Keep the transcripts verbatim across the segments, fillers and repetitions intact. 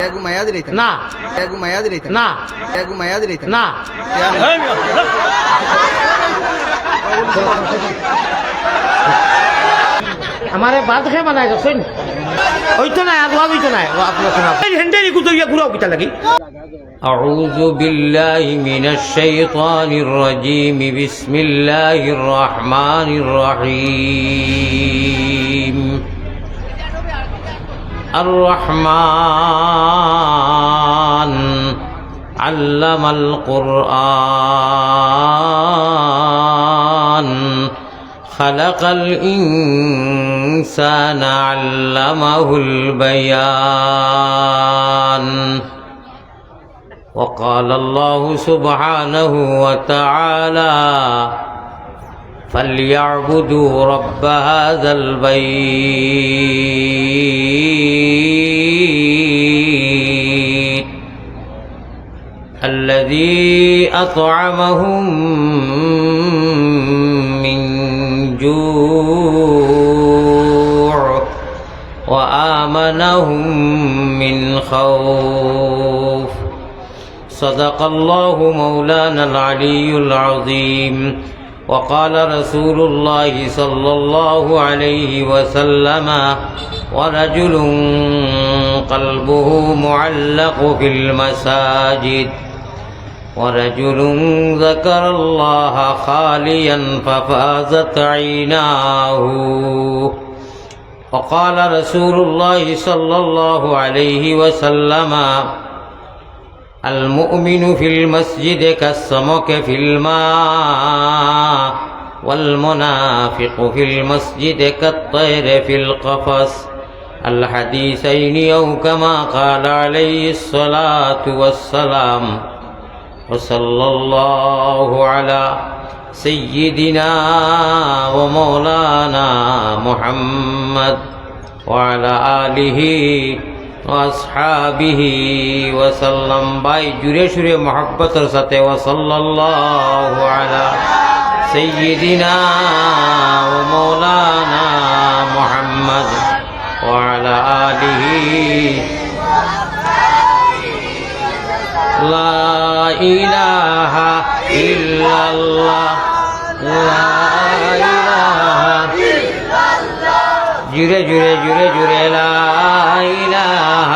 এ ঘুমাইয়া দিলে না। এ ঘুমাইয়া দিলে না। এ ঘুমাইয়া দিলে না। আমারে বাদ খেয়ে বানাই যাচ্ছেন। ওই তো নাই, আর ওয়াজ হইতো নাই। ও আপনার শোনা। এই হ্যান্ডেল ইকু তো ইয়া ঘুরাও কিতা লাগি? أعوذ بالله من الشيطان الرجيم. بسم الله الرحمن الرحيم. الرحمن. علم القرآن. خلق الإنسان. علمه البيان. وقال الله سبحانه وتعالى: فليعبدوا رب هذا البيت الذي أطعمهم من جوع وآمنهم من خوف. صدق الله مولانا العلي العظيم. وقال رسول الله صلى الله عليه وسلم: ورجل قلبه معلق في المساجد، ورجل ذكر الله خاليا ففاضت عيناه. وقال رسول الله صلى الله عليه وسلم: المؤمن في المسجد كالسمك في الماء، والمنافق في المسجد كالطير في القفص. الحديثين أو كما قال عليه الصلاة والسلام. وصلى الله على سيدنا ومولانا محمد وعلى آله وأصحابه وسلم. ভাই, জুরে সুরে মহব্বতর সাথে وصلى الله على سيدنا ومولانا محمد وعلى آله. لا إله إلا الله. لا إله. জুরে, জুরে, জুরে, জুরে, لا إله.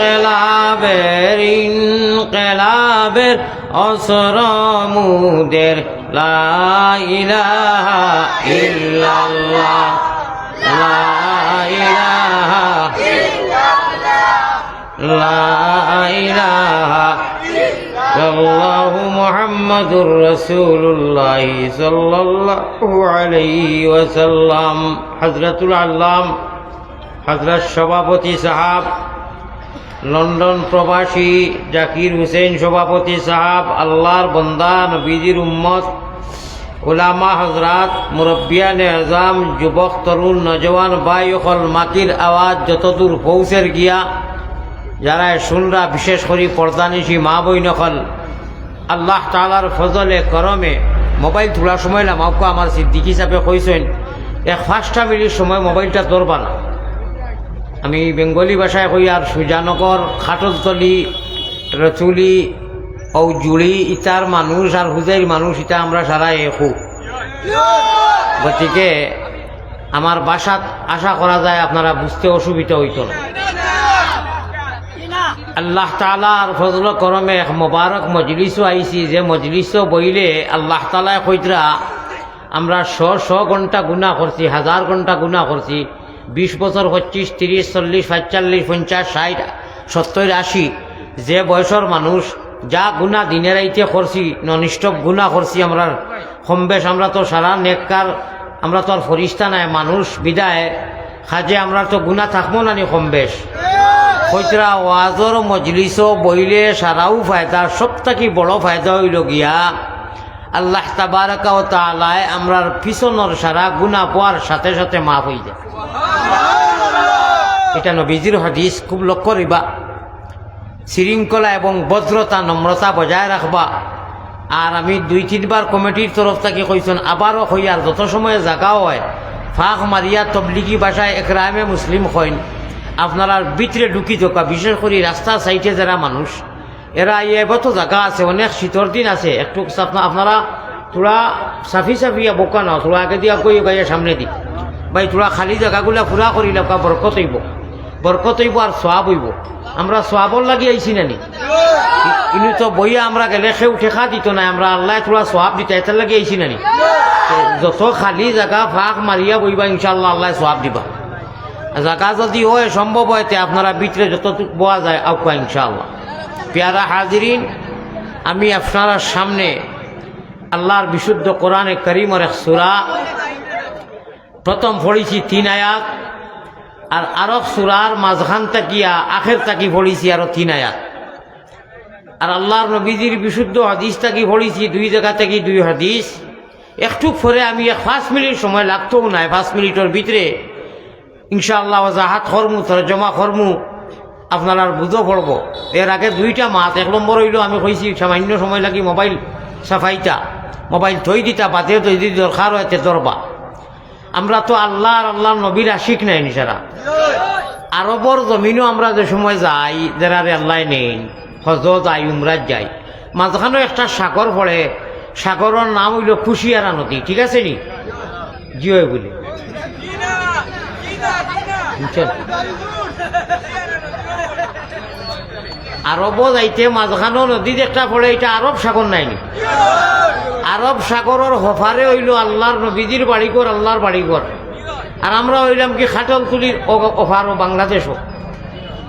ইনকিলাবের, ইনকিলাবের অস্ত্র মুদের। لا إله إلا الله. لا إله. لا إله إلا الله محمد رسول الله صلى الله عليه وسلم. হযরতুল আল্লাম, হযরত সভাপতি সাহেব, লন্ডন প্রবাসী জাকির হুসেন সভাপতি সাহেব, আল্লাহর বন্দা, নবীজির উম্মত, উলামা হযরত, মুরব্বিয়ানে আজম, যুবক, তরুণ, নওজোয়ান ভাই অকল, মাতির আওয়াজ যতদূর পৌঁছের গিয়া, যারা শুনরা, বিশেষ করি পর্দানিশী মা বইন অকল, আল্লাহ তাআলার ফজলে করমে মোবাইল থুড়া সময় লামাউক্কা, আমার সিদ্দিকী সাহেবে কইছইন, এক পাঁচটা মিনিট সময় মোবাইলটা ধরবা না। আমি বেঙ্গলি ভাষায় কই, আর সুজানগর, খাটলতলি, রতুলি, ঔ জুড়ি, ইতার মানুষ আর হুজাইর মানুষ, ইতা আমরা সারা একু। গতিকে আমার ভাষাত আশা করা যায় আপনারা বুঝতে অসুবিধা হইতো না। আল্লাহ তাআলার ফজল করমে এক মোবারক মজলিসও আইছি, যে মজলিসও বইলে আল্লাহ তাআলায় কইতরা, আমরা শ শ ঘন্টা গুনাহ করছি, হাজার ঘন্টা গুনাহ করছি, বিশ বছর, পঁচিশ, তিরিশ, চল্লিশ, পঁয়তাল্লিশ, পঞ্চাশ, ষাট, সত্তর, আশি, যে বয়সর মানুষ, যা গুনাহ দিনে রাইতে করছি, ননস্টপ গুনাহ করছি আমরা, কম বেশ। আমরা তো সারা নেককার, আমরা তো আর ফরিস্তা নায়, মানুষ বিদায়, কাজে আমরা তো গুনাহ থাকবো না নি কম বেশ। কইতরা ওয়াজর মজলিসও বইলে সারাউ ফায়দা, সব থাকি বড় ফায়দা হইল গিয়া আল্লাহ তাবারাকা ওয়া তাআলায় আমরার পিছনর সারা গুনাহ পোয়ার সাথে সাথে মাফ হই যায়। এটা নবীজির হাদিস, খুব লক্ষ্য করিবা। শৃঙ্খলা এবং ভদ্রতা, নম্রতা বজায় রাখবা। আর আমি দুই তিনবার কমিটির তরফ থাকি কইছইন, আবারও কই, আর যত সময় জাগা হয়, ফাঁক মারিয়া তবলিগি ভাষায় একরামে মুসলিম কইন, আপনারার ভিতরে ঢুকি যাউক্কা, বিশেষ করি রাস্তার সাইডে যেরা মানুষ, এরা ইয়ে এবার তো জাগা আছে, অনেক শীতর দিন আছে, একটু সাফ-, আপনারা থুড়া সাফি সাফিয়া বউক্কা না, থুড়া আগেদি আগুয়াইয়া সামনেদি। ভাই, থুড়া খালি জাগাগুলা পুরা করি লাউক্কা, বরকত অইবো, বরকত অইবো আর সওয়াব অইবো। আমরা সওয়াবর লাগি আইছি না নি? ই-, ইনো তো বইয়া আমরা গেলে কেউ টেকা দিতো নায়, আমরা আল্লায় থুড়া সওয়াব দিতা, এটার লাগি আইছি না নি? তো যত খালি জাগা ফাঁক মারিয়া বইবা, ইনশাআল্লাহ আল্লায় সওয়াব দিবা। জাগা যদি অয়, সম্ভব অয়, তে আপনারা ভিতরে যতটুক বওয়া যায়, আউক্কা ইনশাআল্লাহ। পিয়ারা হাজিরিন, আমি আপনারার সামনে আল্লাহর বিশুদ্ধ কোরআনে করিমর এক সূরা, প্রথম পড়ছি তিন আয়াত, আর আরক সূরার মাঝখান থাকিয়া আখের থাকি পড়ছি আরো তিন আয়াত। আর আল্লাহর নবীজির বিশুদ্ধ হাদিস থাকি পড়ছি দুই জাগা থাকি দুই হাদিস। একটুক পরে আমি এক পাঁচ মিনিট সময় লাগতোউ নায়, পাঁচ মিনিটর ভিতরে ইনশাআল্লাহ ওয়াজাহাত করমু, তরজমা করমু, আপনারার বুঝো পড়বো। এর আগে দুইটা মাত, এক নম্বর অইলো আমি কইছি সামান্য সময় লাগি মোবাইল সাফাইতা, মোবাইল থই দিতা, বাদে যদি দরকার অয় তে ধরবা। আমরা তো আল্লাহ আর আল্লাহর নবীর আশিক নায় নি সারা। আরবর জমিনো আমরা যে সময় যাই, যেরারে আল্লায় নেইন, হজো যাই, উমরাত যাই, মাঝখানো একটা সাগর পড়ে, সাগরর নাম অইলো কুশিয়ারা নদী, ঠিক আছে নি? জি অয় বলে। বুঝছেন? আরবো যাইতে মাঝখানো নদী একটা পড়ে, ইটা আরব সাগর নায় নি? আরব সাগরর হপারে অইলো আল্লাহর নবীজির বাড়িঘর, আল্লাহর বাড়িঘর। আর আমরা অইলাম কি কাঠালতলির অ-, অপারো বাংলাদেশো।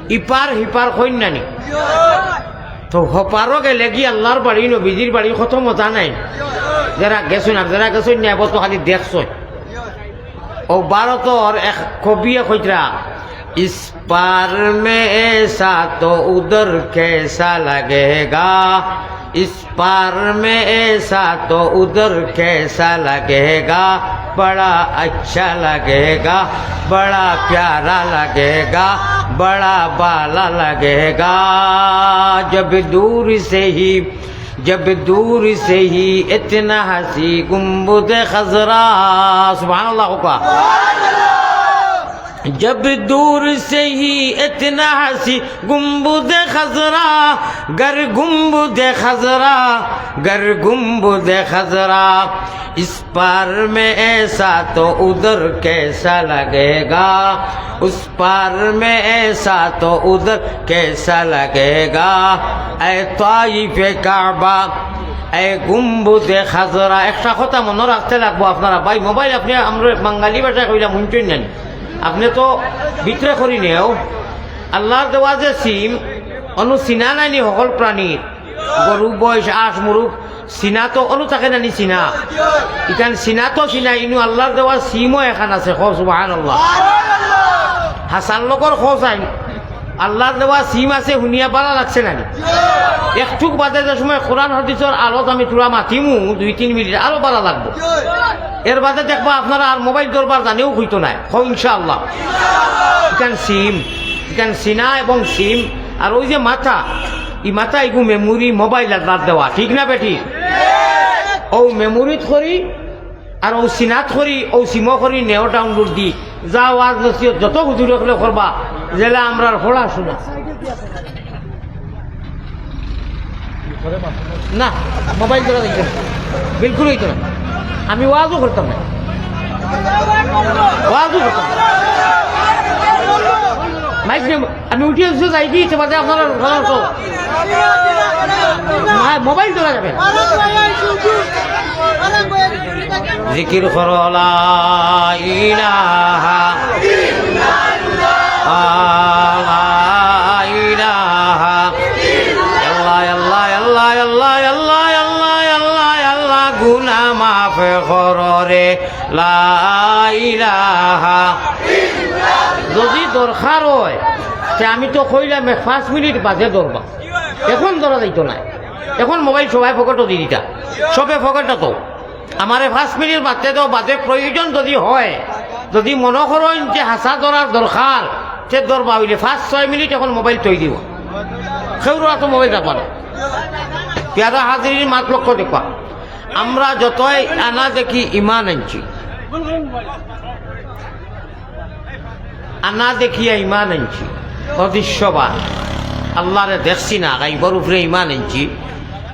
ইপার হিপার কইন না নি? তো হপারো গেলে কি আল্লাহর বাড়ি, নবীজির বাড়ি কত মজা নায়? যেরা গেছইন আর যেরা গেছইন না, এবার তো খালি দেখছইন। ও ভারতর এক কবিয়ে কইতরা, "ইস পার মে এসা তো উধর কেসা লাগেগা, ইস পার মে এসা তো উধর কেসা লাগেগা, বড়া আচ্ছা লাগেগা, বড়া প্যারা লাগেগা, বড়া বালা লাগেগা, জব দূর সে হি, জব দূর সে হি ইতনা হাসি গুম্বুদ খজরা।" সুবহানাল্লাহ কউক্কা। جب دور سے ہی اتنا ہنسی گنبد خضرا، گر گنبد خضرا، گر گنبد خضرا، اس پار میں ایسا تو ادھر کیسا لگے گا، اس پار میں ایسا تو ادھر کیسا لگے گا۔ اے طائف کعبہ، اے گنبد خضرا، একটা কথা মনো রাখতে লাগবো আপনারা। ভাই, মোবাইল আপনে আমরার বাঙালি ভাষায় কইলাম, হুনছইন না নি? আপনে তো ভিতরে করি নেও। আল্লাহর দেওয়া যে সিম, অনো চিনা নাই নি হকল প্রাণীর? গরু, মইষ, আস, মুরগ, চিনা তো অনো থাকে না নি চিনা? ইখান চিনা তো চিনা, ইনো আল্লাহর দেওয়া সিমও এখান আছে, কও সুবহানাল্লাহ। হাসান লোকর কও চাই। আল্লাহর দেওয়া সিম আছে, হুনিয়া বালা লাগছে না নি? একটুক বাদে যে সময় কোরআন হাদিসর আলোত আমি থুড়া মাতিমু, দুই তিন মিনিট, আরো বালা লাগবো। এর বাদে দেখবা আপনারা আর মোবাইল ধরবার জানেও কইতো নায়। কও ইনশাআল্লাহ। ইখান সিম, ইখান চিনা এবং সিম, আর ওই যে মাথা, ই মাথা ইগু মেমোরি মোবাইল আল্লাহর দেওয়া, ঠিক না বেটি? ও মেমোরিত করি, আর ও চিনাত করি, ও সিমো করি, নেও ডাউনলোড দি, যা ওয়াজ নসিহত যত হুজুর অকলে করবা, যেলা আমরার পড়াশোনা। না, মোবাইল ধরা যাইতো না, বিলকুল অইতো না। আমি ওয়াজও করতাম না, ওয়াজও করতাম না। মাইক নিয়ে আমি উঠি আসছি, যাই কি ইচ্ছে বাদে আপনারা, আপনারা তো মা-, মোবাইল ধরা যাবে না। জিকির করো, লা ইলাহা ইল্লাল্লাহ, লা ইলাহা ইল্লাল্লাহ, আল্লাহ, আল্লাহ, গুনা মাফ করো রে, লা ইলাহা। যদি দরকার অয়, তে আমি তো কইলাম, এক পাঁচ মিনিট বাদে ধরবা। এখন ধরা যাইতো নায়। এখন মোবাইল সবাই পকেটো দি দিতা, সবে পকেটো তো। আমারে পাঁচ মিনিট বাদে দেও, বাদে প্রয়োজন যদি হয়, যদি মনো করইন যে হাছা ধরার দরকার, তে ধরবা অইলে পাঁচ ছয় মিনিট এখন মোবাইল থই দিবা। কেউর আতো মোবাইল রাখবা না। পিয়ারা হাজিরিন, মাত লক্ষ্য দেখবা। আমরা যতই আনা দেখি ইমান আনছি। আনা দেখিয়া ইমান আনছি, অদৃশ্যবান। আল্লারে দেখছি না, গাইবর উপরে ইমান আনছি।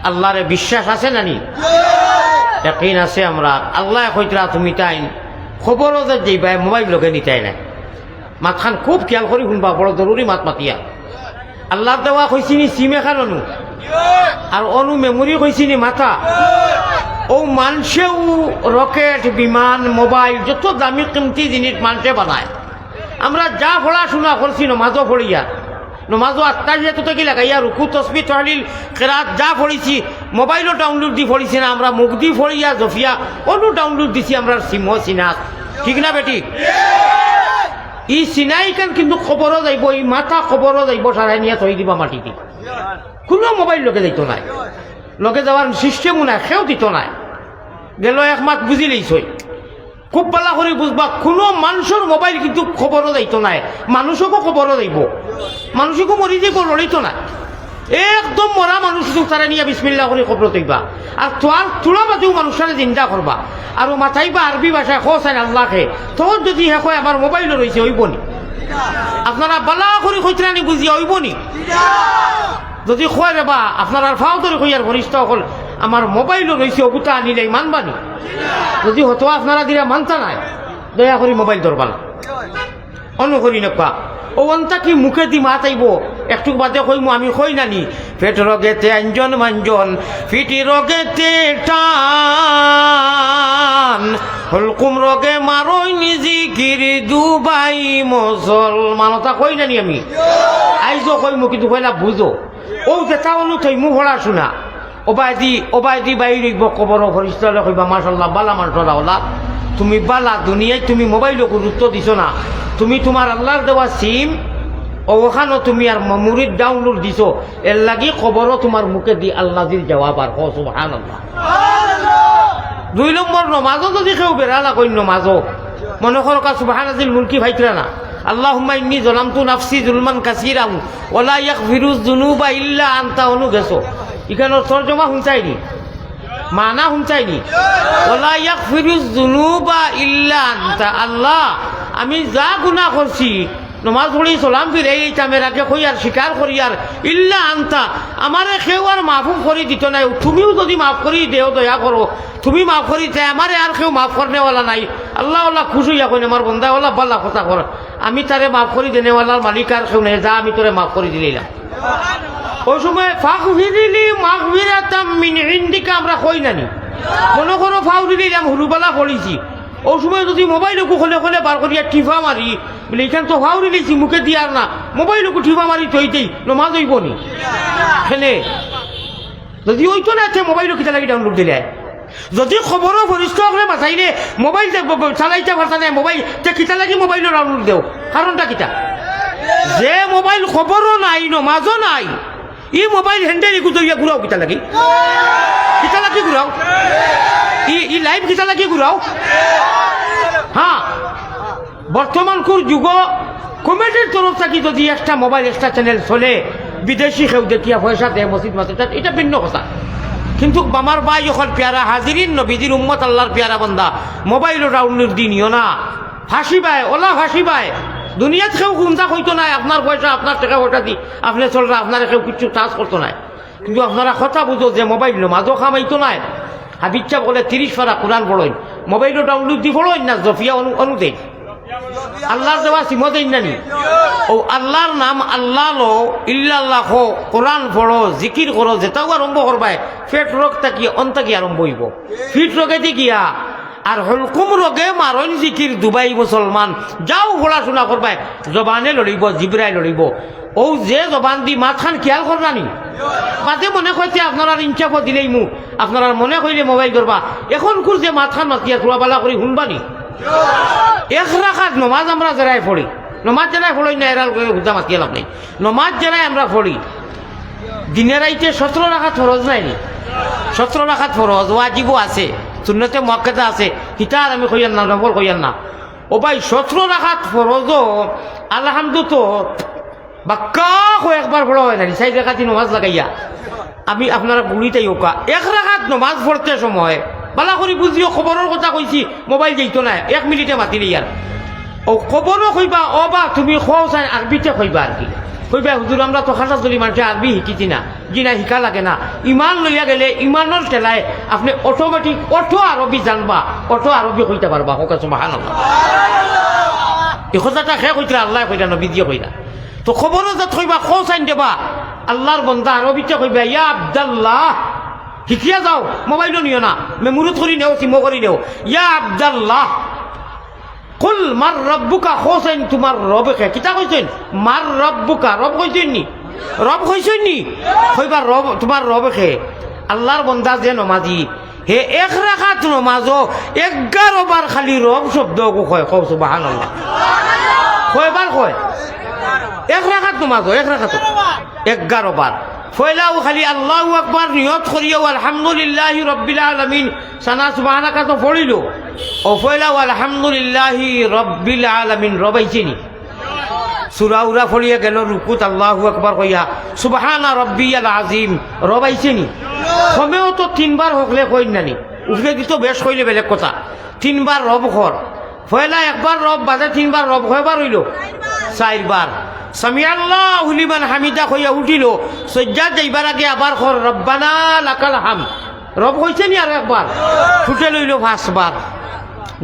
আল্লারে বিশ্বাস আছে না নি? ইয়াকিন আছে আমরার। আল্লায় কইতরা তুমি তাইন কবরো যে যাইবায় মোবাইল লগে নিতায় নায়। মাতখান খুব খিয়াল করি হুনবা, বড় জরুরি মাত মাতিয়া। আল্লার দেওয়া কইছি নি সিম এখান অনু, আর অনু মেমোরি কইছি নি মাথা। অউ মানষেউ রকেট, বিমান, মোবাইল, যত দামি কিমতি জিনিস মানষে বানায়। আমরা যা পড়াশুনা করছি নমাজো পড়িয়া, নমাজো আত্তাহিয়াতু থাকি লাগাইয়া রুকু, তসবি, তহলিল, কেরাত যা পড়ছি, মোবাইলো ডাউনলোড দি পড়ছি না, আমরা মুখ দি পড়িয়া জফিয়া অনু ডাউনলোড দিছি আমরার সিমো সিনাত। ঠিক না বেটি? ই সিনাইখান কিন্তু কবরো যাইবো, ই মাথা কবরো যাইবো, সারাই নিয়া থই দিবা মাটিদি। কুনু মোবাইল লগে যাইতো নায়, লগে যাওয়ার সিস্টেমও নায়, কেউ দিতো নায়। গেল এক মাত বুঝিলাইছই। খুব ভালা করি বুঝবা, কুনু মানষর মোবাইল কিন্তু কবরো যাইতো নায়, মানুষকও কবরো যাইবো, মানুষকও মরি যাইবো, লড়িতো নায়। একদম মরা মানুষ কিন্তু তারা নিয়া বিসমিল্লাহ করি কবরো থইবা। আর তোর তুলা বাদেও মানুষরে জিন্দা করবা। আর ও মাতাইবা আরবি ভাষায়, কও চাইন আল্লাহকে, তখন যদি হে কয় আমার মোবাইলো রইছে, অইবো নি? আপনারা ভালা করি কইতরা নি বুঝিয়া, অইবো নি? যদি কয় রে বা, আপনারার ফাও ধরি কইয়ার ফিরিস্তা অকল, আমার মোবাইলো রইছে, অগুতা আনিলাই মানবা নি? যদি হতো আপনারা দিরা মানতা নায়, দয়া করি মোবাইল ধরবা না। অনু করি নেবা। অউ অন্তা কি মুখেদি মাত আইবো? একটুক বাদে কইমু, আমি কই না নি, পেট রগেতে আঞ্জন মাঞ্জন, পিঠি রগেতে টান, হলকুম রগে মারইন জিকির দুবাই মুসলমান। অতা কই না নি আমি? আইজও কইমু, কিন্তু পয়লা বুঝো। অউ যেতা অনু থইমু পড়াশুনা। ওবায়দি, ওবায়দি বাইর অইবো কবরো, ফিরিস্তা অকলে কইবা, মাশাআল্লাহ, ভালা মানষর আওলাদ। তুমি ভালা, দুনিয়াত তুমি মোবাইলো গুরুত্ব দিছো না। তুমি তুমার আল্লার দেওয়া সিম, অউ অখানো তুমি আর মেমোরিত ডাউনলোড দিছো। এরলাগি কবরো তুমার মুখেদি আল্লাজির জবাব আর। কও সুবহানাল্লাহ। দুই নম্বর, নমাজো যদি কেউ বেড়া লাগাইন নমাজো, মনো করউক্কা সুবহানাজিল মুলকি পাইতরা না, আল্লাহুম্মা ইন্নী যালামতু নাফসি যুলমান কাসীরা ওয়ালা ইয়াগফিরুয যুনুবা ইল্লা আনতা, অনু গেছো। ইখানর তর্জমা হুনছাইনি, মানা হুনছাইনি। ওয়ালা ইয়াগফিরুয যুনুবা ইল্লা আনতা। আল্লাহ, আমি যা গুনা করছি, নমাজ পড়ি সালাম ফিরাইলিতাম, এর আগে কইয়ার স্বীকার করিয়ার, ইল্লা আনতা, আমারে কেউ আর মাফ করি দিতো নায়। তুমিও যদি মাফ করি দেও, দয়া করো, তুমি মাফ করি দেও, আমারে আর কেউ মাফ করনেওয়ালা নাই। আল্লাহ, আল্লাহ খুশ অইয়া কইন, আমার বন্দায় অলা ভালা কথা কর, আমি তারে মাফ করি দেনেওয়ালার মালিক আর কেউ নাই, যা আমি তোরে মাফ করি দিলাইলাম। অউ সময় ফাগফিরলি মাগফিরাতাম মিন ইনদিকা আমরা কই না নি? মনো করো ফাউরিলিলাম, হুরুবালা পড়ছি। অউ সময় যদি মোবাইল অকু খনে খনে বার করিয়া টিপা মারি, বলে, ইখান তো ফাউরিলিছি, মুখেদি আর না, মোবাইল অকু টিপা মারি থই দেই, নমাজ অইবো নি? কেনে? যদি অইতো না, তে মোবাইলো কিতা লাগি ডাউনলোড দিলায়? যদি কবরো ফিরিস্তা অকলে বাচাইলে মোবাইল দে-, ব-, ব-, চালাইতা পারতা নায় মোবাইল, তে কিতা লাগি মোবাইলো ডাউনলোড দেও? কারণটা কিতা? যে মোবাইল কবরো নাই, নমাজো নাই, ই মোবাইল হেন্ডেরি গুজরিয়া ঘুরাও কিতা লাগি? কিতা লাগি ঘুরাও? ই, ই লাইভ কিতা লাগি ঘুরাও? হ্যাঁ, বর্তমানকুর যুগো কমিটির তরফ থাকি যদি একটা মোবাইল, একটা চ্যানেল চলে, বিদেশি কেউ দেখিয়া পয়সা দেয় মসজিদ মাদ্রাসাত, ইটা ভিন্ন কথা। কিন্তু আমার ভাই অকল, পিয়ারা হাজিরিন, নবীজির উম্মত, আল্লার পিয়ারা বান্দা, মোবাইলো ডাউনলোড দি নিও না। ফাঁসিবায়, অলা ফাঁসিবায়। দুনিয়াত কেউ কুন্তা কইতো নায়, আপনার পয়সা, আপনার টেকা পয়সা দি আপনে চলরা, আপনারে কেউ কিচ্ছু touch করতো নায়। কিন্তু আপনারা কথা বুঝো যে মোবাইল নমাজো কামাইতো নায়। হাফিজ সাব অকলে তিরিশ পারা কোরআন পড়ইন, মোবাইলো ডাউনলোড দি পড়ইন না, জফিয়া অনু-, অনু দেইন। আল্লার দেওয়া সিমো দেইন না নি? অউ আল্লার নাম আল্লা লও, ইল্লাল্লাহ কও, কোরআন পড়ো, জিকির করো, যেতাউ আরম্ভ করবায়, পেট রগ থাকি অন থাকি আরম্ভ অইবো। পিঠ রগেদি গিয়া, আর হলকুম রগে মারইন জিকির দুবাই মুসলমান। যাও পড়াশুনা করবায়, জবানে লড়িবো, জিব্রায় লড়িবো। অউ যে জবান দি মাতখান খিয়াল কররা নি? বাদে মনে কইতে আপনারার ইনসাফও দিলাইমু, আপনারার মনে কইলে মোবাইল ধরবা। অখনকুর যে মাতখান মাতিয়ার, থুড়া ভালা করি হুনবা নি? এক রাকাত নমাজ আমরা যেরায় পড়ি, নমাজ যেরায় পড়ইন না, এরার লগে হুদা মাতিয়া লাভ নাই। নমাজ যেরায় আমরা পড়ি, দিনে রাইতে সতরো রাকাত ফরজ নায় নি? সতরো রাকাত ফরজ, ওয়াজিবও আছে, সুন্নতে মুআক্কাদা আছে, হিতা আর আমি কইয়ার না, নফল কইয়ার না। ও ভাই, সতরো রাকাত ফরজও আলহামদু তো বাক্কা কয়েকবার পড়া অয় না নি, চাইর রাকাতি নমাজ লাগাইয়া। আমি আপনারা গুলিতাই অউক্কা, এক রাকাত নমাজ পড়তে সময়, ভালা করি বুঝিও, কবরর কথা কইছি, মোবাইল যাইতো নায়, এক মিনিটে মাতিলাইয়ার। ও কবরো কইবা, "ও বা, তুমি কও চাইন আরবিতে কইবা আর কি।" কইবা, "হুজুর, আমরা তো খাসাতলি মানষে আরবি হিকিছি না।" জি না, হিকা লাগে না। ইমান লইয়া গেলে ইমানর ঠেলায় আপনে automatic অটো আরবি জানবা, অটো আরবি কইতা পারবা। কউক্কা সুবহানাল্লাহ। ই কথাটা কে কইতরা? আল্লায় কইরা, নবীজিয়ে কইরা। তো কবরো যত কইবা, "কও চাইন দেবা, আল্লার বন্দা", আরবিতে কইবা, "ইয়া আব্দাল্লাহ।" হিকিয়া যাও, মোবাইলও নিও না, মেমোরিত করি নেও, সিমো করি নেও। "ইয়া আব্দাল্লাহ, কুল মান রব্বুকা", কও চাইন তুমার রব কে। কিতা কইছইন? "মান রব্বুকা", রব কইছইন নি? রব কইছইন নি? কইবা, "রব, তুমার রব কে?" আল্লার বন্দা যে নমাজি, হে এক রাকাত নমাজো এগারো বার খালি রব শব্দ কয়। কও সুবহানাল্লাহ। কয়বার কয়? এক রাকাত নমাজো, এক রাকাত এগারো বার। পয়লাউ খালি আল্লাহু আকবার নিয়ত করিয়াউ আলহামদুলিল্লাহি রাব্বিল আলামিন, সানা সুবহানাকা তো পড়িলো। ও পয়লাউ আলহামদুলিল্লাহি রাব্বিল আলামিন, রব আইছে নি? সুরা উরা পড়িয়া গেলো রুকুত, আল্লাহু আকবার কইয়া, "সুবহানা রাব্বিয়াল আযীম", রব আইছে নি? কমেও তো তিনবার হকলে কইন না নি? উপরেদি তো বেশ কইলে বেলেগ কথা। তিনবার রব কর। পয়লা একবার রব, বাদে তিনবার রব, কয়বার অইলো? চাইরবার। সামিআল্লাহু লিমান হামিদা কইয়া উঠিলো, সইজ্জাত যাইবার আগে আবার কর, "রব্বানা লাকাল হামদ।" রব কইছে নি আরো একবার? টোটাল অইলো পাঁচবার।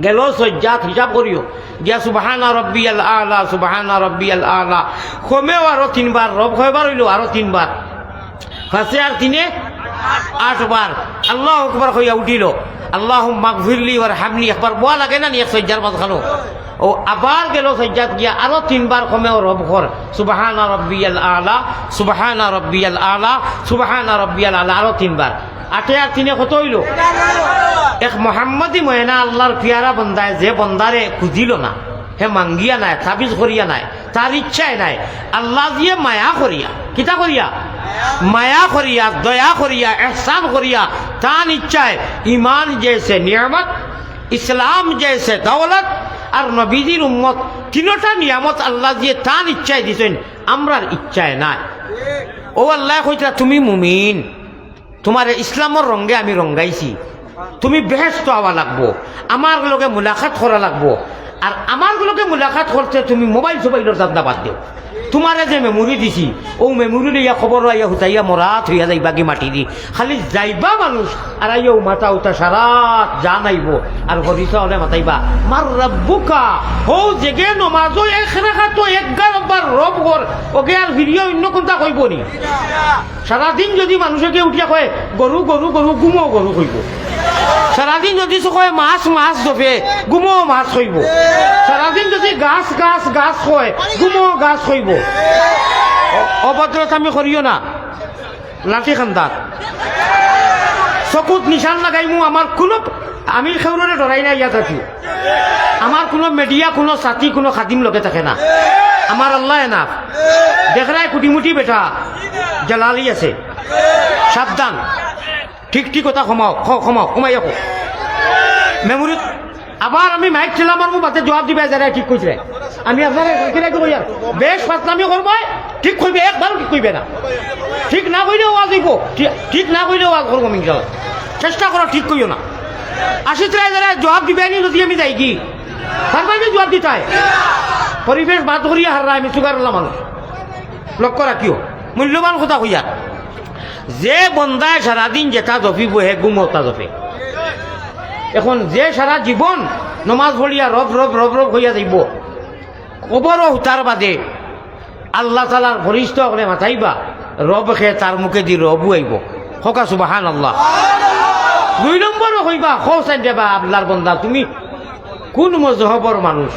গেলো সইজ্জাত, হিসাব করিও। গিয়া সুবহানা রাব্বিয়াল আলা, সুবহানা রাব্বিয়াল আলা। কমেও আরো তিনবার, রব কয়বার অইলো? আরো তিনবার। পাঁচে আর তিনে আটবার। আল্লাহু আকবার কইয়া উঠিলো। আল্লাহুম্মাগফিরলি ওয়ারহামনি। একবার বওয়া লাগে না নি এক সইজ্জার মাঝখানো? ও আবার গেলো সইজ্জাত গিয়া আরো তিনবার কমেও রব কর। সুবহানা রাব্বিয়াল আলা, সুবহানা রাব্বিয়াল আলা, সুবহানা রাব্বিয়াল আলা, আরো তিনবার। আটে আর তিনে কত অইলো? এক মোহাম্মদী ময়না আল্লার পিয়ারা বন্দায় যে বন্দারে খুজিলো না, হে মাঙ্গিয়া নায়, তাবিজ করিয়া নায়, তার ইচ্ছায় নায়, আল্লাজিয়ে মায়া করিয়া, কিতা করিয়া? মায়া করিয়া, দয়া করিয়া, এহসান করিয়া, তান ইচ্ছায় ইমান জেসে নিয়ামত, ইসলাম জেসে দৌলত, আর নবীজির উম্মত, তিনোটা নিয়ামত আল্লাজিয়ে তান ইচ্ছায় দিছইন, আমরার ইচ্ছায় নায়। ও আল্লায় কইতরা, "তুমি মুমিন, তুমারে ইসলামর রঙ্গে আমি রঙ্গাইছি, তুমি বেহেস্তো আওয়া লাগবো, আমার লগে মুলাকাত করা লাগবো, আর আমার লগে মুলাকাত করতে তুমি মোবাইল সোবাইলর ধান্দা বাদ দেও। তুমারে যে মেমোরি দিছি, অউ মেমোরি লইয়া কবরো আইয়া হুতাইয়া মরা থইয়া যাইবাগি মাটিদি, খালি যাইবা মানুষ, আর আইয়া অউ মাতা উতা সারা জান আইবো, আর হরিসা অকলে মাতাইবা, মান রাব্বুকা, হউ যেগে নমাজো এক রাকাতো এগারো বার রব কর, অগে আর ফিরিয়া অইন্য কুনতা কইবো নি?" সারাদিন যুদি মানুষে কেউ উঠিয়া কয়, "গরু, গরু, গরু", ঘুমো গরু কইবো। সারাদিন যুদি সে কয়, "মাছ, মাছ", জফে, ঘুমো মাছ কইবো। সারাদিন যুদি "গাছ, গাছ, গাছ" কয়, ঘুমো গাছ কইবো। অ-, অভদ্রতা আমি করিও না, লাঠি খান্দার। চকুত নিশান লাগাইমু, আমার কুনু, আমি কেউররে ডরাই না, ইয়াদ রাখিও। আমার কুনু মিডিয়া, কুনু সাথী, কুনু খাদিম লগে থাকে না। আমার আল্লায় না। দেখরায় কুটিমুটি বেটা, জালালি আছে। সাবধান। ঠিক ঠিক কথা কমাও, খ-, কমাও, কমাই রাখো। মেমোরিত আবার আমি মাইক ঠেলা মারমু, বাদে জবাব দিবায় যারায় ঠিক কইছে। আমি আপনারে কইয়া রাখি কইয়ার, বেশ ফাজলামি করবায়, ঠিক কইবে, একবারও ঠিক কইবে না। ঠিক না কইলে ওয়াজ অইবো, ঠিক, ঠিক না কইলে ওয়াজ করবো ইনশাআল্লাহ। চেষ্টা করো, ঠিক কইও না। আশিত রায় যারায় জবাব দিবায় নি, যুদি আমি যাইগি, পারবায় নি জবাব দিতায়? পরিবেশ বাদ করিয়া হাররা, আমি সুগার আলা মানুষ। লক্ষ্য রাখিও, মূল্যবান কথা কইয়ার। যে বন্দায় সারাদিন যেটা জপিবো, হে ঘুমো তা জপে। এখন যে সারা জীবন নমাজ পড়িয়া রব রব রব রব কইয়া যাইবো, কবরো হুতার বাদে আল্লাহ তাআলার ফিরিস্তা অকলে মাতাইবা, রব কে, তার মুখেদি রবও আইবো। কউক্কা সুবহানাল্লাহ। দুই নম্বরো কইবা, "কও চাইন দেবা আল্লাহর বন্দা, তুমি কুন মজহবর মানুষ?"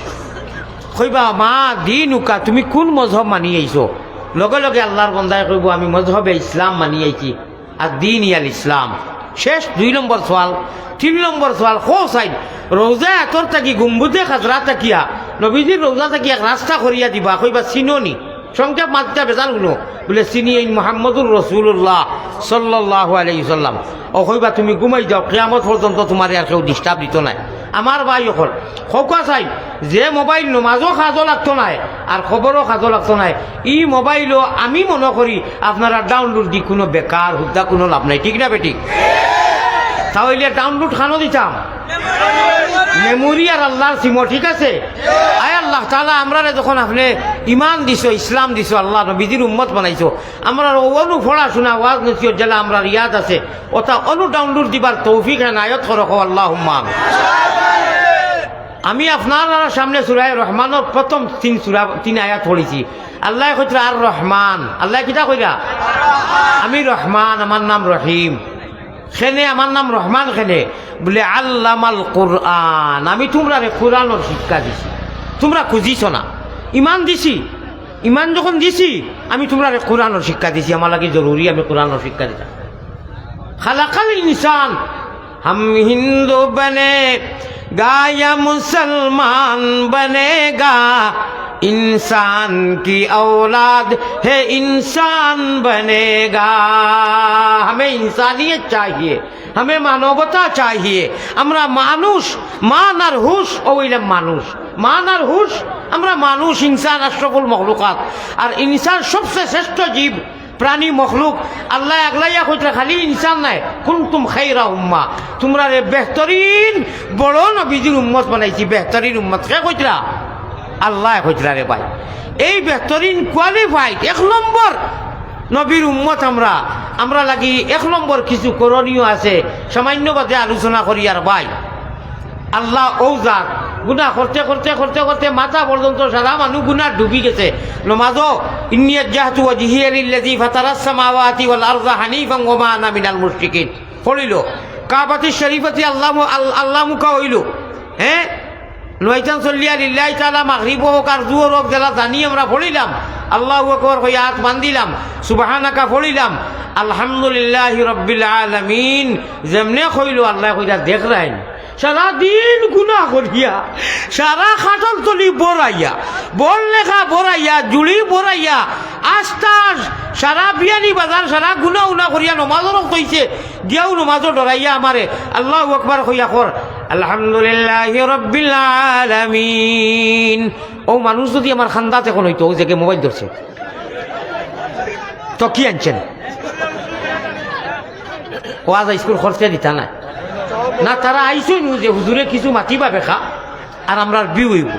কইবা, "মা দীনুকা, তুমি কুন মজহব মানি আইছো?" লগে লগে আল্লাহর বন্দায় কইবো, "আমি মজহবে ইসলাম মানি আইছি, আর দীন ইয়াল ইসলাম।" শেষ দুই নম্বর সওয়াল। তিন নম্বর সওয়াল, কও চাইন, রওজা আতর থাকি গুম্বুজে খাজরা থাকিয়া, নবীজির রওজা থাকি এক রাস্তা করিয়া দিবা, কইবা, "চিনো নি?" সংক্ষেপ মাততা বেজাল হুনো, বুলে, "চিনি, এইন মুহাম্মদুর রাসূলুল্লাহ সাল্লাল্লাহু আলাইহি ওয়াসাল্লাম।" ও কইবা, "তুমি ঘুমাই যাও, কিয়ামত পর্যন্ত তুমারে আর কেউ disturb দিতো নায়।" আমার ভাই অকল, কউক্কা চাইন, যে মোবাইল নমাজও কাজও লাগতো নায়, আর কবরও কাজও লাগতো নায়, ই মোবাইলও আমি মনো করি আপনারা download দি কুনু বেকার হুদ্দা কুনু লাভ নাই, ঠিক না বেঠিক? তা অইলে download খানো দিতাম, মেমোরি আর আল্লাহর সিমো, ঠিক আছে? আয় আল্লাহ, তাআলা আমরারে যখন আপনে ইমান দিছো, ইসলাম দিছো, আল্লাহ নবীজির উম্মত বানাইছো, আমরার অউ অনু পড়াশুনা, ওয়াজ নসিহত যেলা আমরার ইয়াদ আছে, অতা অনু download দিবার তৌফিক এনায়েত করো, কও আল্লাহুম্মা আমিন। আমি আপনারার সামনে সূরা রহমানর প্রথম তিন সূরা, তিন আয়াত পড়ছি। আল্লায় কইতরা আর রহমান, আল্লায় কিতা কইরা? আমি রহমান, আমার নাম রহিম। কেনে আমার নাম রহমান কেনে? বুলে, আল্লামাল কুরআন, আমি তুমরারে কুরআনর শিক্ষা দিছি, তুমরা খুজিছো না। ইমান দিছি, ইমান যখন দিছি, আমি তুমরারে কুরআনর শিক্ষা দিছি, আমার লাগি জরুরি আমি কুরআনর শিক্ষা দিতাম। খালাকাল ইনসান, হাম হিন্দু বনেগা ইয়া মুসলমান বনেগা, ইনসান কি ঔলাদ হে ইনসান বনেগা। হামে ইনসানিয়ত চাহিয়ে, হামে মানবতা চাহিয়ে। আমরা মানুষ, মান আর হুশ, অউ অইলাম মানুষ। মান আর হুশ, আমরা মানুষ, ইনসান আশরাফুল মখলুকাত। আর ইনসান সবচে শ্রেষ্ঠ জীব, প্রাণী, মখলুক। আল্লায় আগলাইয়া কইতরা খালি ইনসান নায়, কুনতুম খাইরা উম্মাহ, তুমরারে বেহতরিন বড় নবীজির উম্মত বানাইছি, বেহতরিন উম্মত। কে কইতরা? আল্লায় কইতরা রে ভাই। এই বেহতরিন qualified এক নম্বর নবীর উম্মত আমরা, আমরা লাগি এক নম্বর কিছু করণীয় আছে, সামান্য বাদে আলোচনা করি। আর ভাই, আল্লাহ অউ জাত, গুনা করতে করতে করতে করতে মাথা পর্যন্ত সারা মানুষ গুনা ডুবি গেছে। নমাজও, ইন্নী ওয়াজ্জাহতু ওয়াজহিয়া লিল্লাযী ফাতারাস সামাওয়াতি ওয়াল আরযা হানিফান ওয়া মা আনা মিনাল মুশরিকিন পড়িল। কাবাতি শরীফাতি আল্লাহ মু-, আল-, আল্লাহ মুখা অইল। হ্যাঁ, নয়তান সল্লিয়া লিল্লাহি তাআলা, মাগরিব হোক আর জুহর হোক, যেলা জানি আমরা পড়িলাম, আল্লাহু আকবার কইয়া আত বান্ধিলাম, সুবহানাকা পড়িলাম, আলহামদুলিল্লাহি রাব্বিল আলামিন যেমনে কইল, আল্লায় কইরা দেখরাইন, সারা দিন গুনা করিয়া, সারা খাটল তলি বড়াইয়া, বড় লেখা বড়াইয়া, জুড়ি বড়াইয়া, আস্তা সারা বিয়ানি বাজার, সারা গুনা উনা করিয়া নমাজর ওয়াক্ত অইছে, গিয়াও নমাজও ডরাইয়া আমারে আল্লাহু আকবার কইয়া কর, আলহামদুলিল্লাহি রাব্বিল আলামিন। অউ মানুষ যুদি আমার খান্দাত অখন অইতো, অউ যেগে মোবাইল ধরছে, তো কি আনছেন? ওয়াজ স্কুল খরচে দিতা নায়। না, তারা আইছইন নু যে হুজুরে কিছু মাতিবা বেকা, আর আমরার view অইব।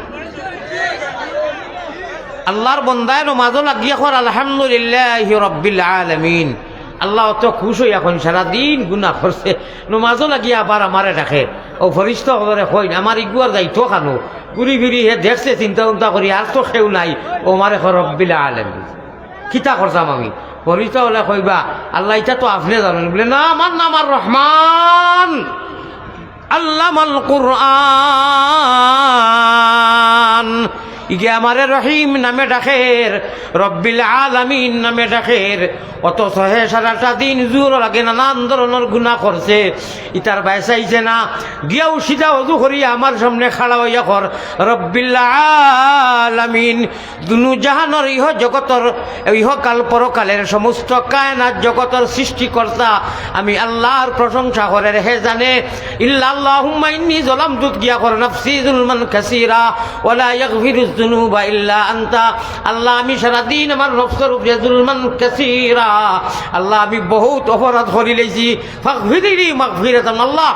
আল্লাহর বন্দায় নমাজও লাগিয়া কর, আলহামদুলিল্লাহি রাব্বিল আলামিন। আল্লাহ অত খুশ অইয়া কইন, সারা দিন গুনা করছে, নমাজও লাগিয়া আবার আমারে ডাকে। অউ ফিরিস্তা অকলরে কইন, আমার ইগুয়ার যাইতো কানো, ঘুরি ফিরি হে দেখছে, চিন্তা উন্তা করি, আর তো কেউ নাই, অউ আমারে কর রব্বিল আলামিন। কিতা করতাম আমি? ফিরিস্তা অকলে কইবা, আল্লাহ, ইতা তো আপনে জানইন। বুলে, না, আমার নাম আর রহমান, আল্লামাল কুরআন। ইগে আমারে রহিম নামে ডাকের, রব্বিল আলামিন নামে ডাকের। অথচ হে সারাটা দিন জুহর আগে নানান ধরনর গুনা করছে, ইতার বায় চাইছে না। গিয়াও সিধা অজু করিয়া আমার সামনে খাড়া অইয়া কর, রব্বিল আলামিন, দুনু জাহানর ইহ জগতর, ইহকাল পরকালের সমস্ত কায়নাত জগতর সৃষ্টিকর্তা, আমি আল্লাহর প্রশংসা করের, হে জানে, ইল্লা আল্লাহুম্মা ইন্নী যালামতু, গিয়া কর, নাফসি যুলমান কাসীরা, ওয়া লা ইয়াগফিরুয যুনুবা ইল্লা আনতা। আল্লাহ, আমি সারাদিন আমার নফসর উপরে যুলমান কাসীরা, আল্লাহ, আমি বহুত অপরাধ করিলাইছি, ফাগফিরলি মাগফিরাতান। আল্লাহ,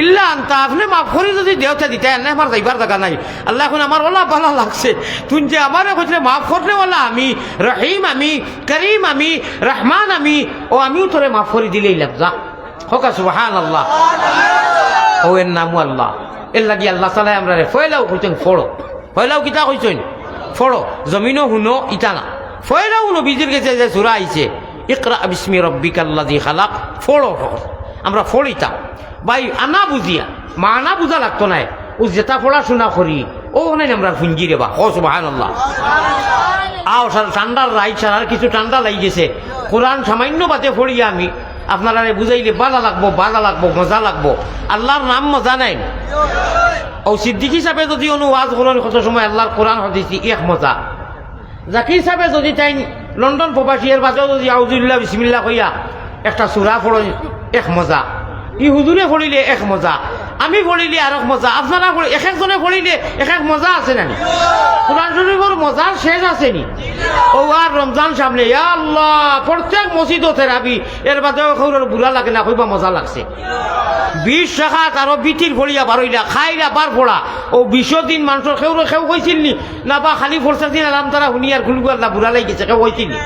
ইল্লা আনতা, আপনে মাফ করি যুদি দেও তে দিতা, এনে আমার যাইবার জাগা নাই। আল্লাহ, অখন আমার অলা ভালা লাগছে, তুইন যে আমারে কইছলে মাফ করনেওয়ালা আমি, রহিম আমি, করিম আমি, রহমান আমি, অউ আমিও তোরে মাফ করি দিলাইলাম, যা। কউক্কা সুবহানাল্লাহ। অউ এর নামও আল্লাহ। এরলাগি আল্লাহ তাআলায় আমরারে পয়লাউ কইছইন পড়ো। পয়লাউ কিতা কইছইন? পড়ো। জমিনো হুনো, ইতা না। পয়লাউ নবীজির গেছে যে সূরা আইছে, ইকরা বিসমি রাব্বিকাল্লাযী খালাক, পড়ো। আমরা পড়িতাম। ভাই, আনা বুঝিয়া, মানা বুঝা লাগতো নায়। অউ যেতা পড়াশুনা করি, অউ অনে আমরার পুঞ্জি রে বা। কও সুবহানাল্লাহ। আও, সারা ঠান্ডার রাইত, সারার কিছু ঠান্ডা লাগি গেছে। কোরআন সামান্য বাদে পড়িয়া আমি আপনারারে বুঝাইলে ভালা লাগবো, ভালা লাগবো, মজা লাগবো। আল্লাহর নাম মজা নায়। অউ সিদ্দিকী সাবে যুদি অনো ওয়াজ করইন, কত সময় আল্লাহর কোরআন হাদিস এক মজা। জাকির সাবে যুদি তাইন লন্ডন প্রবাসী, এর বাদেও যুদি আউযুবিল্লাহ বিসমিল্লাহ কইয়া একটা সূরা পড়ইন, এক মজা। ই হুজুরে পড়িলে এক মজা। আমি পড়িলে আরক মজা, আপনারা পড়ি-, এক একজনে পড়িলে এক এক মজা আছে নানি? কোরআন শরীফর মজার শেষ আছে নি? অউ আর রমজান সামনে, ইয়া আল্লাহ, প্রত্যেক মসজিদো তেরাবি, এর বাদেও কেউরর বুরা লাগে না, কইবা মজা লাগছে। বিশ রাকাত আরো বিতির পড়িয়া বারইলা, খাইলা বার পড়া, অউ বিশর দিন মানষর কেউরে কেউ কইছিল নি? না বা খালি ফরসার দিন আলাম তারা হুনিয়ার কুলু আল্লাহ বুরা লাগি গেছে, কেউ কইছিল নি?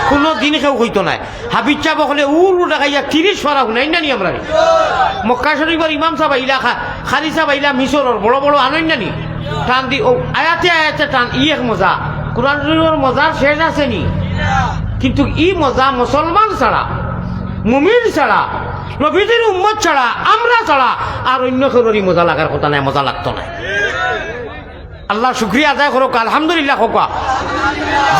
কুনু দিন কেউ কইতো নায়। হাফিজ সাব অকলে উরু ডাকাইয়া তিরিশ পারা হুনাইন না নি আমরারে? মক্কা শরীফর ইমাম সাব আইলা, খা-, কারি সাব আইলা মিশরর, বড় বড় আনইন না নি? টান দি, অউ আয়াতে আয়াতে টান, ই এক মজা। কোরআন শরীফর মজার শেষ আছে নি? কিন্তু ই মজা মুসলমান ছাড়া, মুমিন ছাড়া, নবীজির উম্মত ছাড়া, আমরা ছাড়া আর অইন্য কেউরর ই মজা লাগার কথা নায়, মজা লাগতো নায়। আল্লাহর শুকরিয়া আদায় করউক, আলহামদুলিল্লাহ কউক্কা।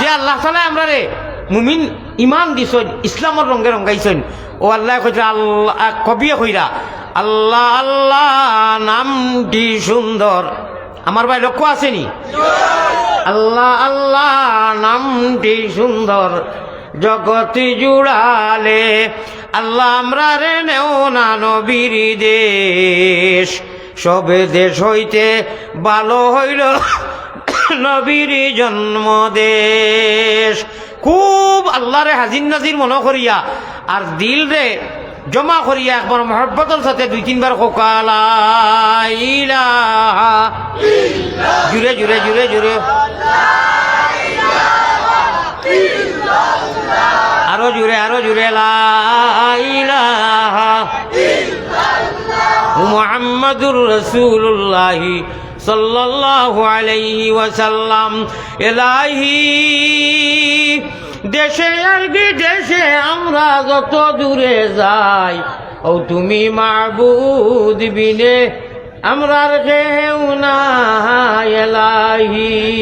যে আল্লাহ তাআলায় আমরারে মুমিন ইমান দিছইন, ইসলামর রঙে রঙাইছইন, অউ আল্লায় কইরা, আল্লাহ, কবিয়ে কইরা, "আল্লাহ আল্লাহ নামটি সুন্দর।" আমার ভাই লক্ষ্য আছে নি? "আল্লাহ আল্লাহ নামটি সুন্দর, জগৎ জুড়ালে।" আল্লাহ আমরারে নেও না নবীর দেশ, সব দেশ হইতে ভালো হইল নবীর জন্মদেশ। খুব আল্লাহরে হাজির নাজির মনো করিয়া আর দিলরে জমা করিয়া একবার মহব্বতর সাথে দুই তিনবার কউক্কা, লা ইলাহা। জুরে, জুরে, জুরে, জুরে। আরো জুরে, আরো জুরে, লা ইলাহা মুহাম্মাদুর রাসূলুল্লাহ সাল্লাল্লাহু আলাইহি ওয়াসাল্লাম। এলাহি, দেশে আর বিদেশে আমরা যত দূরে যাই, ও তুমি মাবুদ বিনে আমরার কেউ নাই এলাহি।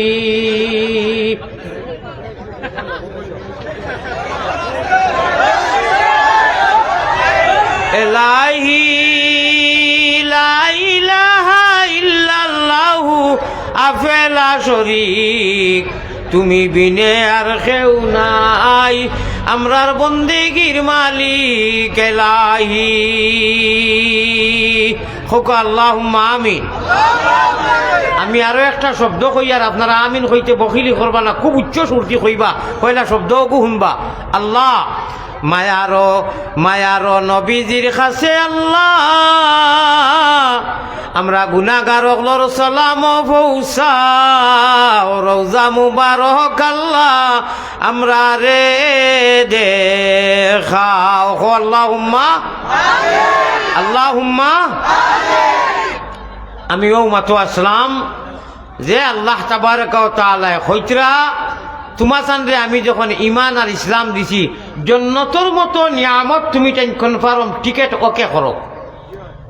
এলাহি, লা ইলাহা ইল্লাল্লাহু, আফেলা শরীক, তুমি বিনে আর কেউ নাই, আমরার বন্দেগীর মালিক এলাহি। কউক্কা আল্লাহুম্মা আমিন। আমি আরো একটা শব্দ কইয়ার, আপনারা আমিন কইতে বখিলি করবা না, খুব উচ্চ সুরদি কইবা, পয়লা শব্দ অগু হুনবা। আল্লাহ, মায়ারো, মায়ারো নবীজির কাছে আল্লাহ, আমরা গুনাগার অকলর সালাম পৌঁছাও, রওজা মুবারক আল্লাহ, আমরারে দেখাও। কও আল্লাহুম্মা, আল্লাহুম্মা। আমি অউ মাতো আছলাম যে আল্লাহ তাবারাকা ওয়া তাআলায় কইতরা, তুমাচানরে আমি যখন ইমান আর ইসলাম দিছি, জন্নতর মতো নিয়ামত তুমি তাইন confirm ticket OK করো।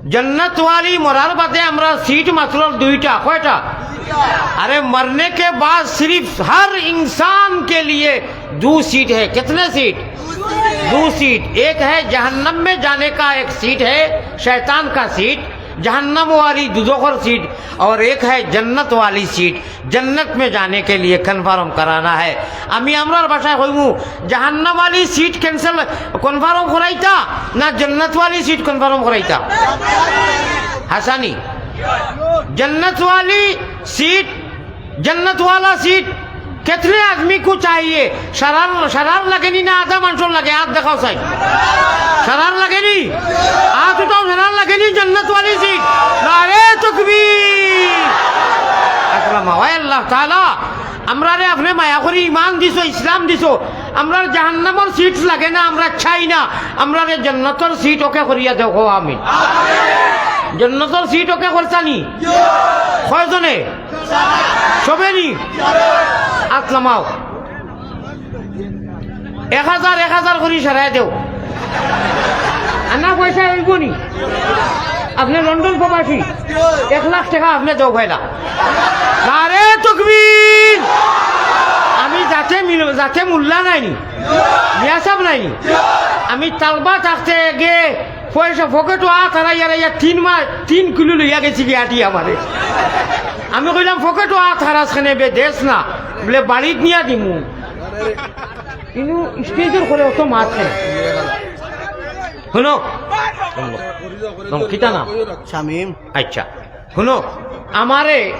জন্নতওয়ালি মরার বাদে আমরার seat মাত্র দুইটা, কয়টা? আরে, মরনে কে বাদ সিরিফ হর ইনসান কে লিয়ে দু seat হে। কিতনে seat? দু seat। এক হে জাহান্নাম মে জানে কা এক seat হে, শয়তান কা seat, জাহান্নাম ওয়ালি দুজখর seat, অর এক হে জন্নত ওয়ালি seat। জন্নত মে জানে কে লিয়ে confirm করানা হ্যায়। আমি আমরার ভাষায় কইমু, জাহান্নাম ওয়ালি seat cancel, confirm করাইতা, না জন্নত ওয়ালি seat confirm করাইতা? হাসানি, জন্নত ওয়ালি seat, জন্নত ওয়ালা seat। কিতনে আদমি কো চাহিয়ে? সারার, সারার লাগেনি না আধা মানষর লাগে? আত দেখাও চাই। সারার লাগেনি? আত উঠাও, সারার লাগেনি জন্নত ওয়ালি seat? নারে তকবীর! আকরামা, ওয়াই আল্লাহ তাআলা, আমরারে আপনে মায়া করি ইমান দিছো, ইসলাম দিছো, আমরার জাহান্নামর seat লাগে না, আমরা চাই না, আমরারে জন্নতর seat OK করিয়া দেও, কও আমিন। জন্নতর seat OK করছানি? কয়জনে? সবে নি? আত লামাও। এক হাজার, এক হাজার করি সারাই দেও। আনা পয়সা অইবো নি? আপনে লন্ডন প্রবাসী, এক লাখ টেকা আপনে দেও পয়লা। নারে তকবীর! আমি জাতে মিল-, জাতে মোল্লা নাইনি, মিয়া সাব নাইনি। আমি তালবা থাকতে গে পয়সা পকেটো আত হারাইয়া রাইয়া তিন মাস, তিন কিলো লইয়া গেছি গি আটি আমারে। আমি কইলাম, "পকেটো আত হারাস কেনে বে, দেস না।" বলে, "বাড়িত নিয়া দিমু।" কিন্তু stage-র করে অত মাত কেনে? হুনো, হুনো। কিতা নাম? শামীম। আচ্ছা, হুনো, আমারে